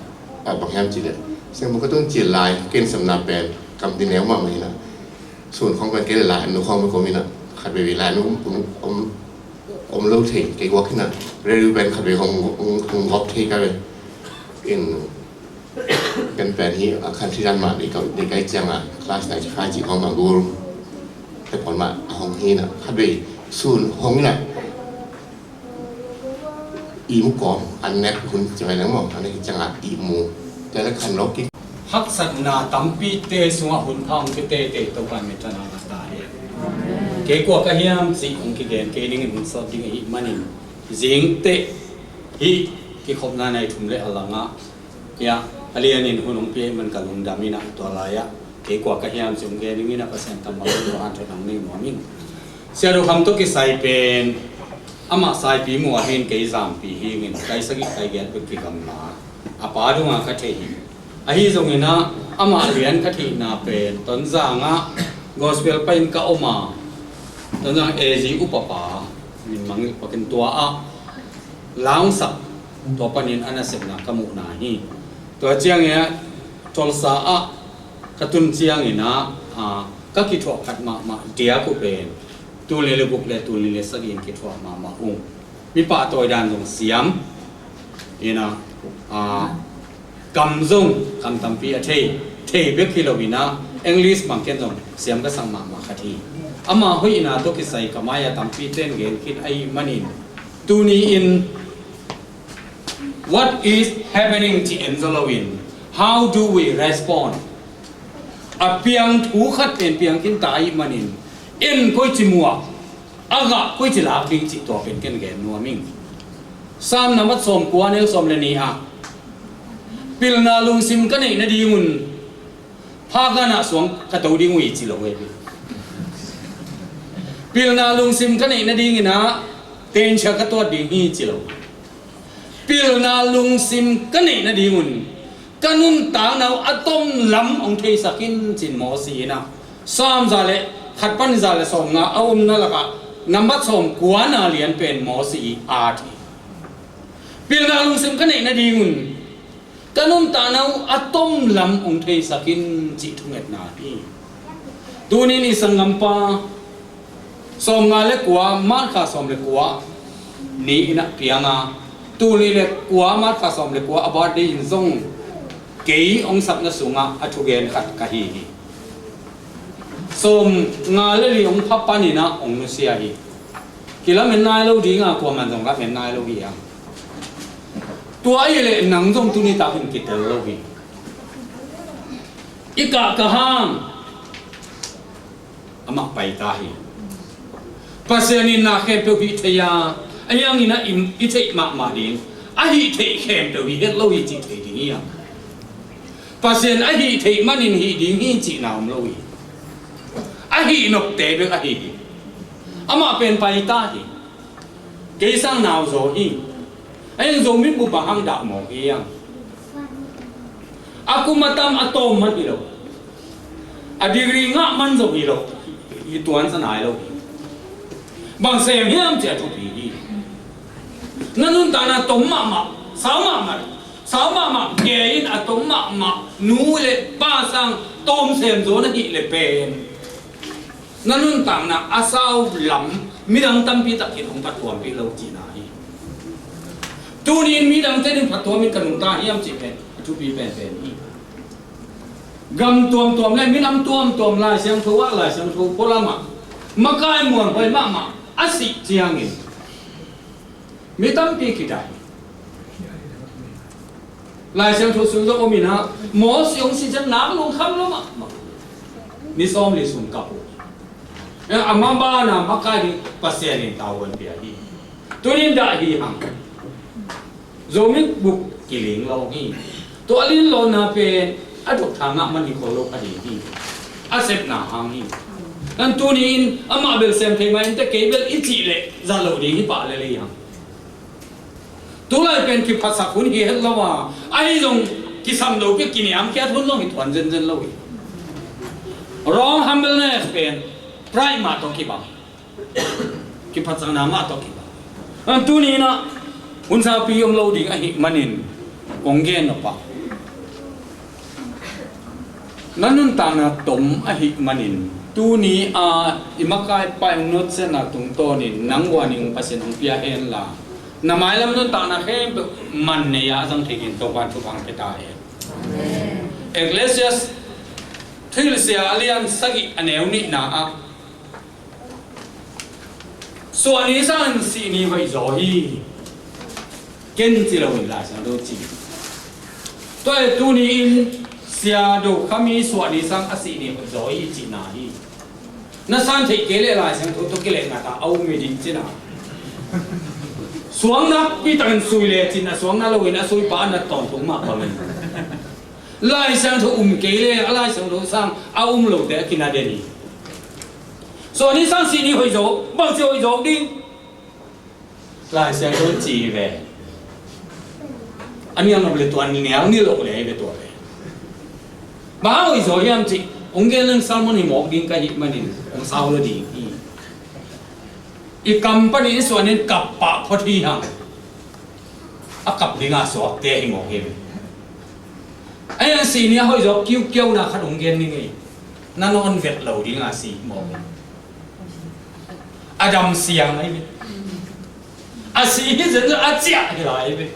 a bang hiam ci le. Siang mu ka tun ci lai, ken sam na pen, kam ti neu mahmah ina. Sun khong pen ken lai, nu khong pen kom ina, khat vei vei lai, nu om, om, om lo thei, kei guak ina. Reu pen khat vei hong, hong, hong gop thei ka pen. In, Ken pen hi a khan thei dan mah dei ka, dei ka hih ciangin class ninety five cih khawng mah gul te pawl mah a hong hi na, khat vei sun hong hi na, ihmu kawm an nek hun ci mai leng maw, an nek hih ciangin ihmu te le khan lo kik. Haksatna tampite sungah hun pha hong kite te Topa'n minthanna ngah ta hen. Kei kua ka hiam cih hong kigen kei dingin hun sawt ding ahih manin zingteh hih kikhopna nai thum le a langah Ia, a lianin hun hong pia ahih man ka lungdam ina tua lai-ah kei kua ka hiam ci hong gen ing ina Pasian tangval tua han thot nang nei nuam ing. Sia Do Kham tawh kisai pen amah Saipi mu ah hin kei Zampi hi ing in kai sagih kai giat bek kigamla a pa dungah ka thei hi. Ahi zongin ah amah lian ka theihna pen Tonzang ah gospel pahin ka om a Tonzang A G upa pa min mangilh pakin tua ah laungsak tua panin a nasepna ka muhna hi. Tua ciangin ah Tulsa ah ka tun ciangin ah, ah, ka kithuah khat mahmah diak uh pen tul nih le guk le tul nih le sagih in kithuah mahmah ung. Mi pahtawi dan zong siam ina, ah, kam zong kam tampi a thei, thei bek hi lo ina English bang ken zong siam ka sak mahmah khat hi. Ama hoihna tawh kisai ka mai-ah tampi ten gen khin ahih manin tuni in what is happening ci en zaw loin how do we respond? A piang thu khat pen piang khin ta ahih manin en koici muak a gah koici lak ding cih tua pen ken gen nuam ing. Sam nambat sawmkua neu sawm le nih ah Pilna lungsim ka neih nadingun phaganah suang ka to ding uh hi ci lo hi. Pilna lungsim ka neih nadingin ah tenchia ka tuat ding hi ci lo. Pilna lungsim ka neih nadingun ka nuntakna uh a tom lam hong theisak in cin Mosi in ah Sawm za le khat pan za le sawm nga a omna lakah nambat sawm kuana lian pen Mosi i at hi. Pilna lungsim ka neih nadingun ka nuntakna uh a tom lam hong theisak in cih thungetna hi. Tunin i sanggampa sawm nga le kua, March kha sawm le kua ni in ah piang a, tul nih le kua, March kha sawm le kua a birthday in zong kei hong sapna sungah a thugen khat ka hi hi. Sawm nga le li hong pha panin ah hong nusia hi. Kilamen nai lo ding a, kuaman zong lamen nai lo hi a. Tua ahih leh nang zong tuni takin kitel lo hi. I kah ka hang amah pai ta hi. Pasian in na khempeuh hih thei a, a hiangin a im i theih mahmah ding, a hih theih khempeuh hi het lo hi cih thei ding hi a. Pasian a hih theih manin hih ding hi cihna om lo hi. A hih nopte bek ahi hi. Amah pen pai ta hi. Kei sang nau zaw hi. A hiang Zomi bup bang hang dah mawk hi hiam? A kum a tam a tawm man hi lo. A degree ngah man zong hi lo. Hi tuansa nai lo hi. Bang sem hiam cih a thupi hi. Na nuntakna tom mahmah, sau mahmah, sau mahmah, kei in a tom mahmah nu le pa sang tawm sem zaw na hih le pen na nuntakna a sau lam midang tampi takin hong phattuampih lo cihna hi. Tuni in midangte in phattuamin ka nungta hiam cih pen a thupi penpen hi. Gam tuamtuam le minam tuamtuam Lai Siangtho ah, Lai Siangtho pualam ah makai muanhuai mahmah a sih ciangin mi tampi kidah hi. Lai Siangtho sung zong om in ah, Mosi hong sih ciang nak lungkham lo mahmah. Ni sawm li sung kap uh. Eh, a maban a makai ding Pasian in tavuan pia hi. Tunin dah hi hang. Zomi bup kiling lo hi. Tua a lin lona pen a dok thangah man hi khol lo kha ding hi. A sepna hang hi. Nan tuni in amah bel sem thei mai in te kei bel i cih leh za lo ding hi pah lel hi hang. Tulai pen kiphatsak hun hi het lo a, ahi zong kisam lo pi kiniamkhiat hun zong hi tuan zenzen lo hi. Wrong humbleness pen pride mah tawh kibang. Kiphatsakna mah tawh kibang. An tuni in ah hunsapi om lo ding ahih manin kong gen nop ah, na nuntakna tom ahih manin tuni a i makai pa i notsetna tungtawnin nang uaning Pasian hong pia hen la, na mailam nuntakna khempeuh man nei a zang thei dingin Topa'n thupha hong pia ta hen. Ecclesiastes thuhilhsia a lian sagih a neu nihna ah, suahni sangin sihni hoih zaw hi. Ken ci loin Lai Siangtho ci. Tua hi tuni in Sia Do Kham i suahni sang a sihni hoih zaw hi cihna hi. Na san theih kei leh Lai Siangtho tawh kileh ngat a a um hi ding cihna. Suang nakpi takin sui le cin a suang na loin a suipa a na tawntung mah bangin Lai Siangtho um kei leh a Lai Siangtho sang a um lote a kina den hi. Suahni sang sihni hoih zaw, bangci hoih zaw ding. Lai Siangtho ci hi ve. A nial nop le tua nial ni lo le hi ve tua ve. Bang hoih zaw hiam cih hong gen leng sermon hi mawk ding ka hih manin hong sau lo ding hi. I kam panin i suanin kap pah phot hi hang. A kap dinga suakte hi mawk hi ve. A hiang sihni a hoih zaw kiukiauna khat hong gen ning ei. Na nawn vet lo dinga si mawk hi. A dam siang ahi ve. A si hi zen a ciah hi lai ve.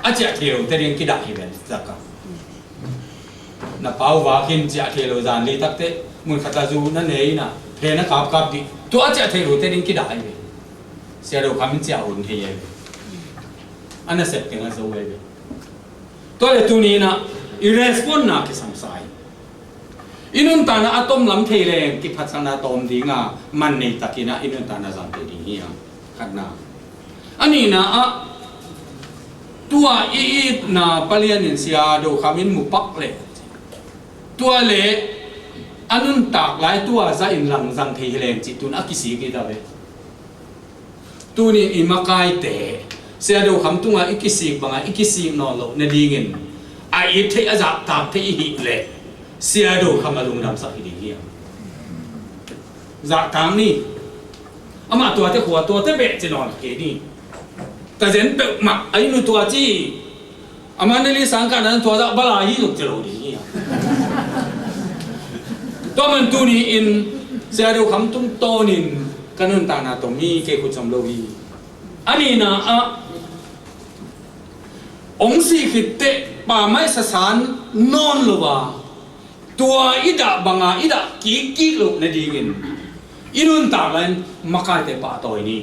A ciah thei lote ding kidah hi ve zaka. Na pau vakin ciah thei lo zan lei takte mun khat a zu na nei na phe na kapkap dih. Tua a ciah thei lote ding kidah hi ve. Sia Do Kham in ciah hun thei hi ve. A nasep teng a zo hi ve. Tua le tuni in ah i respond na kisamsa hi. I nuntakna a tom lam thei leng kiphatsakna tawm dinga man nei takin ah i nuntakna zang thei ding hi a, khatna. A nihna ah Tua i itna palian in Sia Do Kham in mu pak leh, tua leh a nuntak lai tua zah in langzang thei hi leng cih tun a kisik hi ta ve. Tuni i makaite Sia Do Kham tungah i kisik bangah i kisik nawn loh nadingin a it theih a zahtak theih i hih leh Sia Do Kham a lungdamsak hi ding hiam? Zahtak ni. Amah tuate khua tuate beh ci nawn kei ni. Ka zen peuhmah a i nu tua ci. Amah neli sangkah nan tua zah bala hi zong ci lo ding hi a. Tua man tuni in Sia Do Kham tungtawnin ka nuntakna tom hi, kei khut som lo hi. A nihna ah hong sih khit teh pa mai sasan nawn lo a, tua i dah banga i dah kikkik loh nadingin i nuntak lai-in makaite pahtawi ni.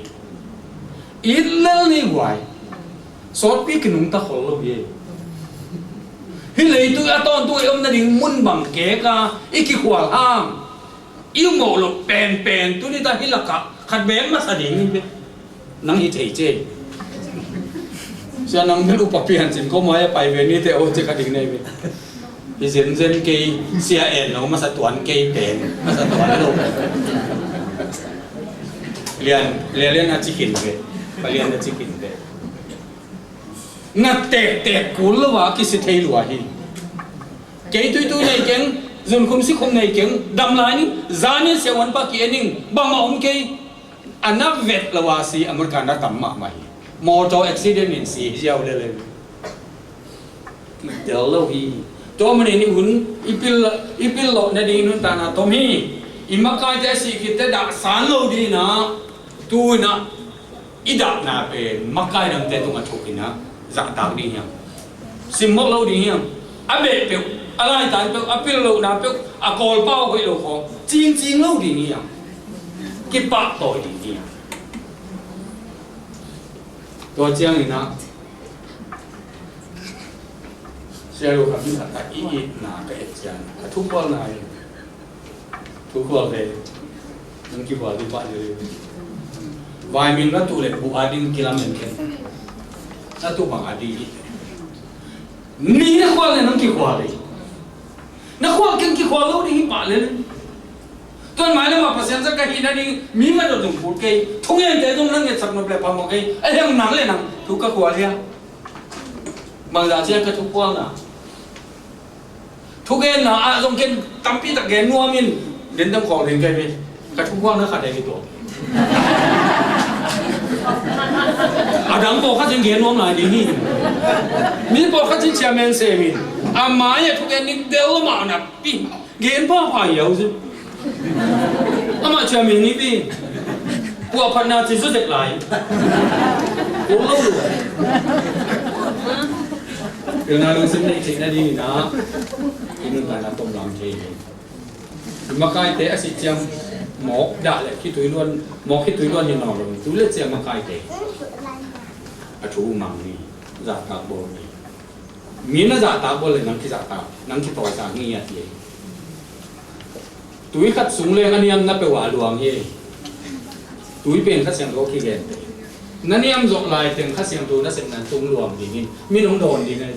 It lel ni guai. Sawtpi kinungta khol lo hi. Hih leitui a tawntung i om nading mun bang keka i kikhual hang i um loh penpen tuni ta hih lakah khat bek masa ding hi ve. Nang hi thei ce. Sia nang bel upa pian cin ko mai a pai ve ni te o ci kha ding nei ve. Hi zenzen kei sia en lo masa tuan kei pen masa tuan lo. Lian lian lian a ci khin ve. Pa lian a ci khin ve. Ngat tektek kul lo a kisi thei lua hi. Kei tuitui nei keng, zunkhum sikhum nei keng, dam lai ning, zanin siavuan pa ki-en ning, bangmah om kei. A na vet lo a si America na tam mahmah hi. Motor accident in si hi ziau lele. Del lo hi. Tua manin i hun i pil, i pil loh nading nuntakna tom hi. I makaite a sih khitte dah san lo dingin ah tu-in ah i dahna pen makai dangte tungah thuk in ah zahtak ding hiam? Simmawh lo ding hiam? A beh peuh, a laitan peuh, a pil lohna peuh, a kawlpau hoih lo khawng cingcing lo ding hiam? Kipahtawi ding hiam? Tua ciangin ah Sia Do Kham in a, a i itna ka et ciang a thukhualna hi. Thukhual ve. Nang kikhual ding pah ding. Vaimin va tuh leh buh a ding kilamen khen. Na tuh bang a ding hi. Mi na khual leh nang kikhual hi. Na khual keng kikhual lo ding hi pah lel. Tuan mai lamah Pasian zat ka hih nading mi ngat dong phut kei. Thungente zong na ngetsak nop leh phamawh kei. A hiang nang leh nang thu ka khual hia? Bangzah ciang ka thukhualna. Thugenna ah zong ken tampi tak gen nuam in, den dang khawng den kai ve. Ka thukhualna khat ahi tua. A dang pawlkhat in gen nuam lai ding hi. Mi pawlkhat in chairman sem in, a mai-ah thugen ni del mah na pi. Gen pha pha hiau zin. Amah chairman ni pi. Puahphatna ci zu zek lai. Kul lo lu. Pilna lungsim nei theih nadingin ah i nuntakna tom lam thei hi. I makaite a sih ciang mawk dah leh khitui luan, mawk khitui luan hi nawn lo. Tu leh ciang makaite a thu mang ni. Zahtak bawl ni. Mi na zahtak bawl leh nang kizahtak, nang kitawisang hi a ti hi. Tui khat sung leng a niam na peuh a luang hi. Tui pen Kha Siangtho kigen te. Na niam zawh lai teng Kha Siangtho na sepna tung luang ding in, min hong dawn ding ahi.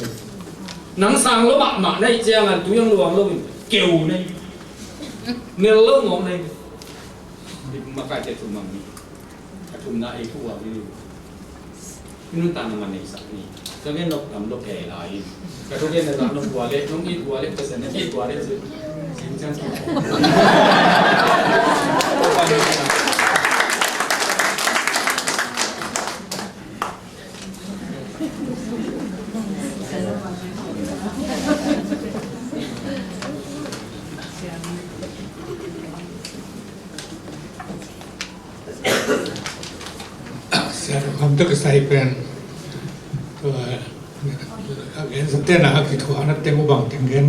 Nang sang lo mahmah na hih ciangin tui hong luang lo in keu na hi. Nel lo ngawng na hi. Makaite thu mang ni. A thumna ei thu a hi. Nuntakna man neihsak ni. Ka gen nop tam lo kei lai in. Ka thu gen na zak nop tua leh, nong it tua leh, ka sen na it tua leh, sin, sin ciang ki. Sia Do Kham tawh kisai pen, tua, a gen sa tena a kithuahna teng uh bang teng gen,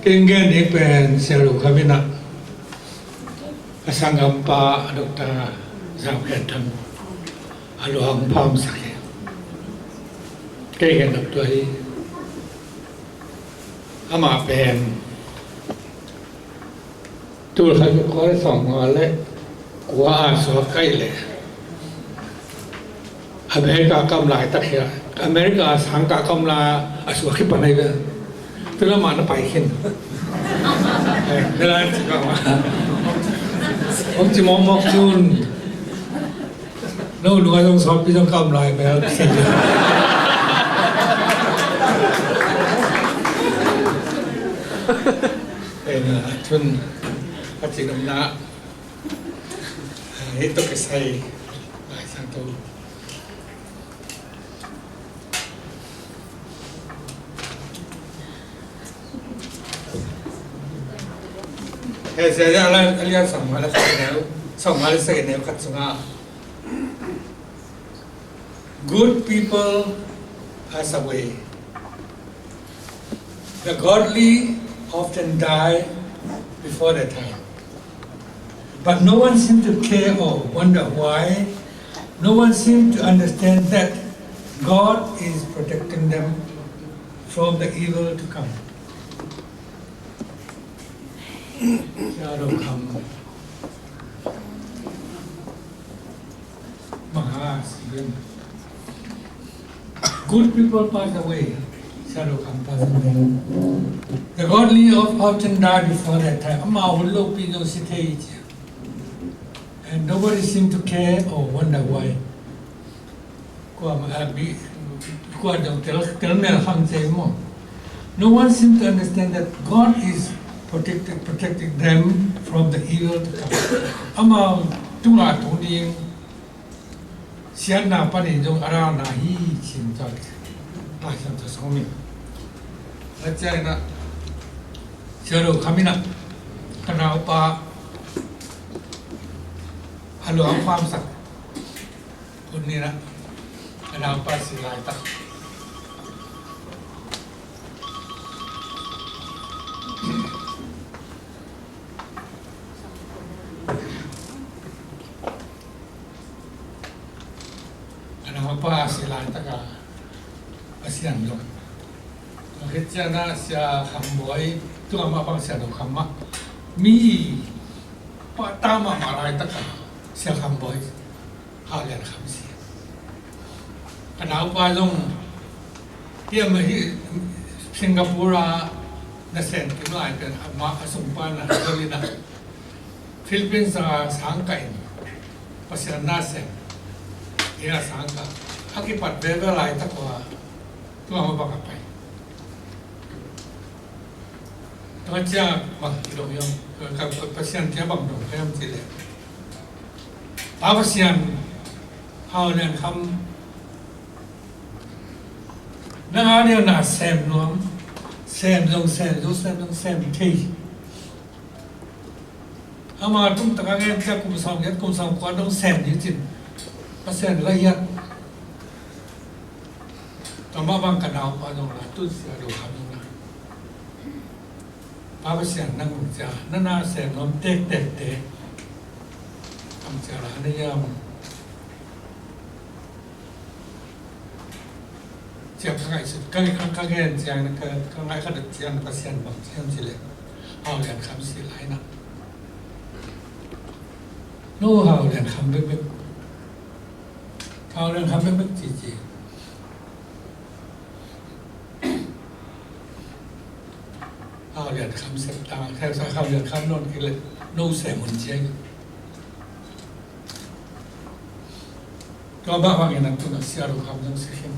teng gen ding pen Sia Do Kham in ah a sanggampa Doctor Zam Khen Thang a luang phamsak hi. Kei gen dok tua hi. Amah pen tul khat za kua le sawmnga le kua a suak kaih leh America kam laitak hi a, America sangkah ka om lai a, a sua khit pan ahi ve. Tu lamah na pai khin. Eh, na lai ci mawk mawk. Hong ci mawk mawk cun. No lung a zong sawtpi zong ka om lai bel. Eh, na, cun a ci nopna. Hih tawh kisai Lai Siangtho. Hezia a lian sawmnga le khat neu, sawmnga le sagih neu khat sungah, "Good people pass away. The godly often die before their time." But no one seemed to care or wonder why. No one seemed to understand that God is protecting them from the evil to come. Sia Do Kham. Maha Sian. Good people pass away. Sia Do Kham pass away. The godly of often die before their time. Amau hun lopi zong si thei ci. And nobody seem to care or wonder why. Kua, ah, mi, kua dong tel, tel mel kham ci maw. No one seem to understand that God is protected, protecting them from the evil to come. Amau tungah tung ding siatna panin zong a ralna hi cin tawh Lai Siangtho sung om hi. A ciangin ah Sia Do Kham in ah ka naupa a luang famsak hun ni in ah ka naupa si laitak. Ka naupa si laitak a Pasian zong. Ka khit ciangin ah Sia Kham Bawi, tu a mah bang Sia Do Kham mah. Mi pahtak mahmah laitak a Sia Kham Bawi, Hau Lian Kham si. Ka naupa zong hiam hi Singapore a nasem kim lai pen amah a sungpa na zol in ah Philippines a sangkah in Pasian na sem. Hi a sangkah a kipat veve laitak uh a tu a mah bang a pai. Tua ciang bang i dong hiam, ka, ka, ka Pasian ciang bang dong hiam ci leh, Pa Pasian, Hau Lian Kham, nang a ding na sem nuam, sem zong sem, zong sem, zong sem thei. Ama tung tak a ngen ciang kum sawmgiat, kum sawmkua dong sem ding cin. Pasian la hiat. Tua mah bang ka naupa zong la tun Sia Do Kham zong la. Pa Pasian nang cia, na na sem nuam tektek te. Ang cia la na hiam. Cia ka ngaihsut, ka, ka, ka gen ciang, ka, ka ngaih khat ciang Pasian bang ciang ci leh Hau Lian Kham si lai na. No Hau Lian Kham bekbek. Hau Lian Kham bekbek cici. Hau Lian Kham sep ta, Hau Lian Kham non kile, no sem hun ciang. Tua mah bangin a tun a Sia Do Kham zong si khin.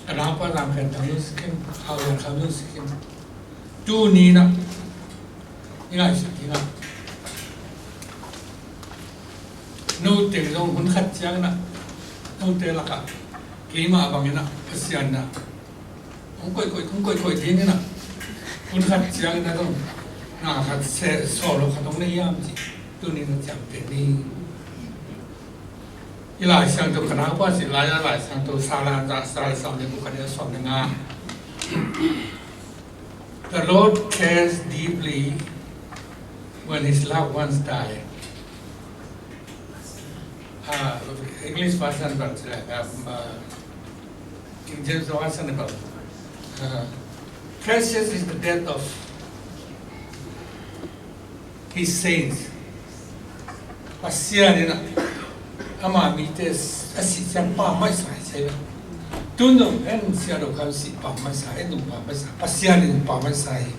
Ka naupa Lam Khen Thang zong si khin, Hau Lian Kham zong si khin. Tuni in ah i ngaihsut ding ah, note zong hun khat ciangin ah, note lakah keimah bangin ah Pasian in ah hong koihkoih, hong koihkoih ding in ah, hun khat ciangin ah zong na khat se, sawh lo khat hong nei hiam cih tuni in ah ciamteh ni. I Lai Siangtho ka naupa si lai a, Lai Siangtho Salan za, Salan sawm le guk, a neu sawm le nga. The Lord cares deeply when his loved ones die. Ah, English version bang ci lai, ah, King James version bang. Ah, precious is the death of his saints. Pasian in ah ama mite a sih ciang pammaih sa hi ci hi. Tun dong en sia do khan si pau mai sa, en dong pau mai sa, Pasian in pau mai sa hi.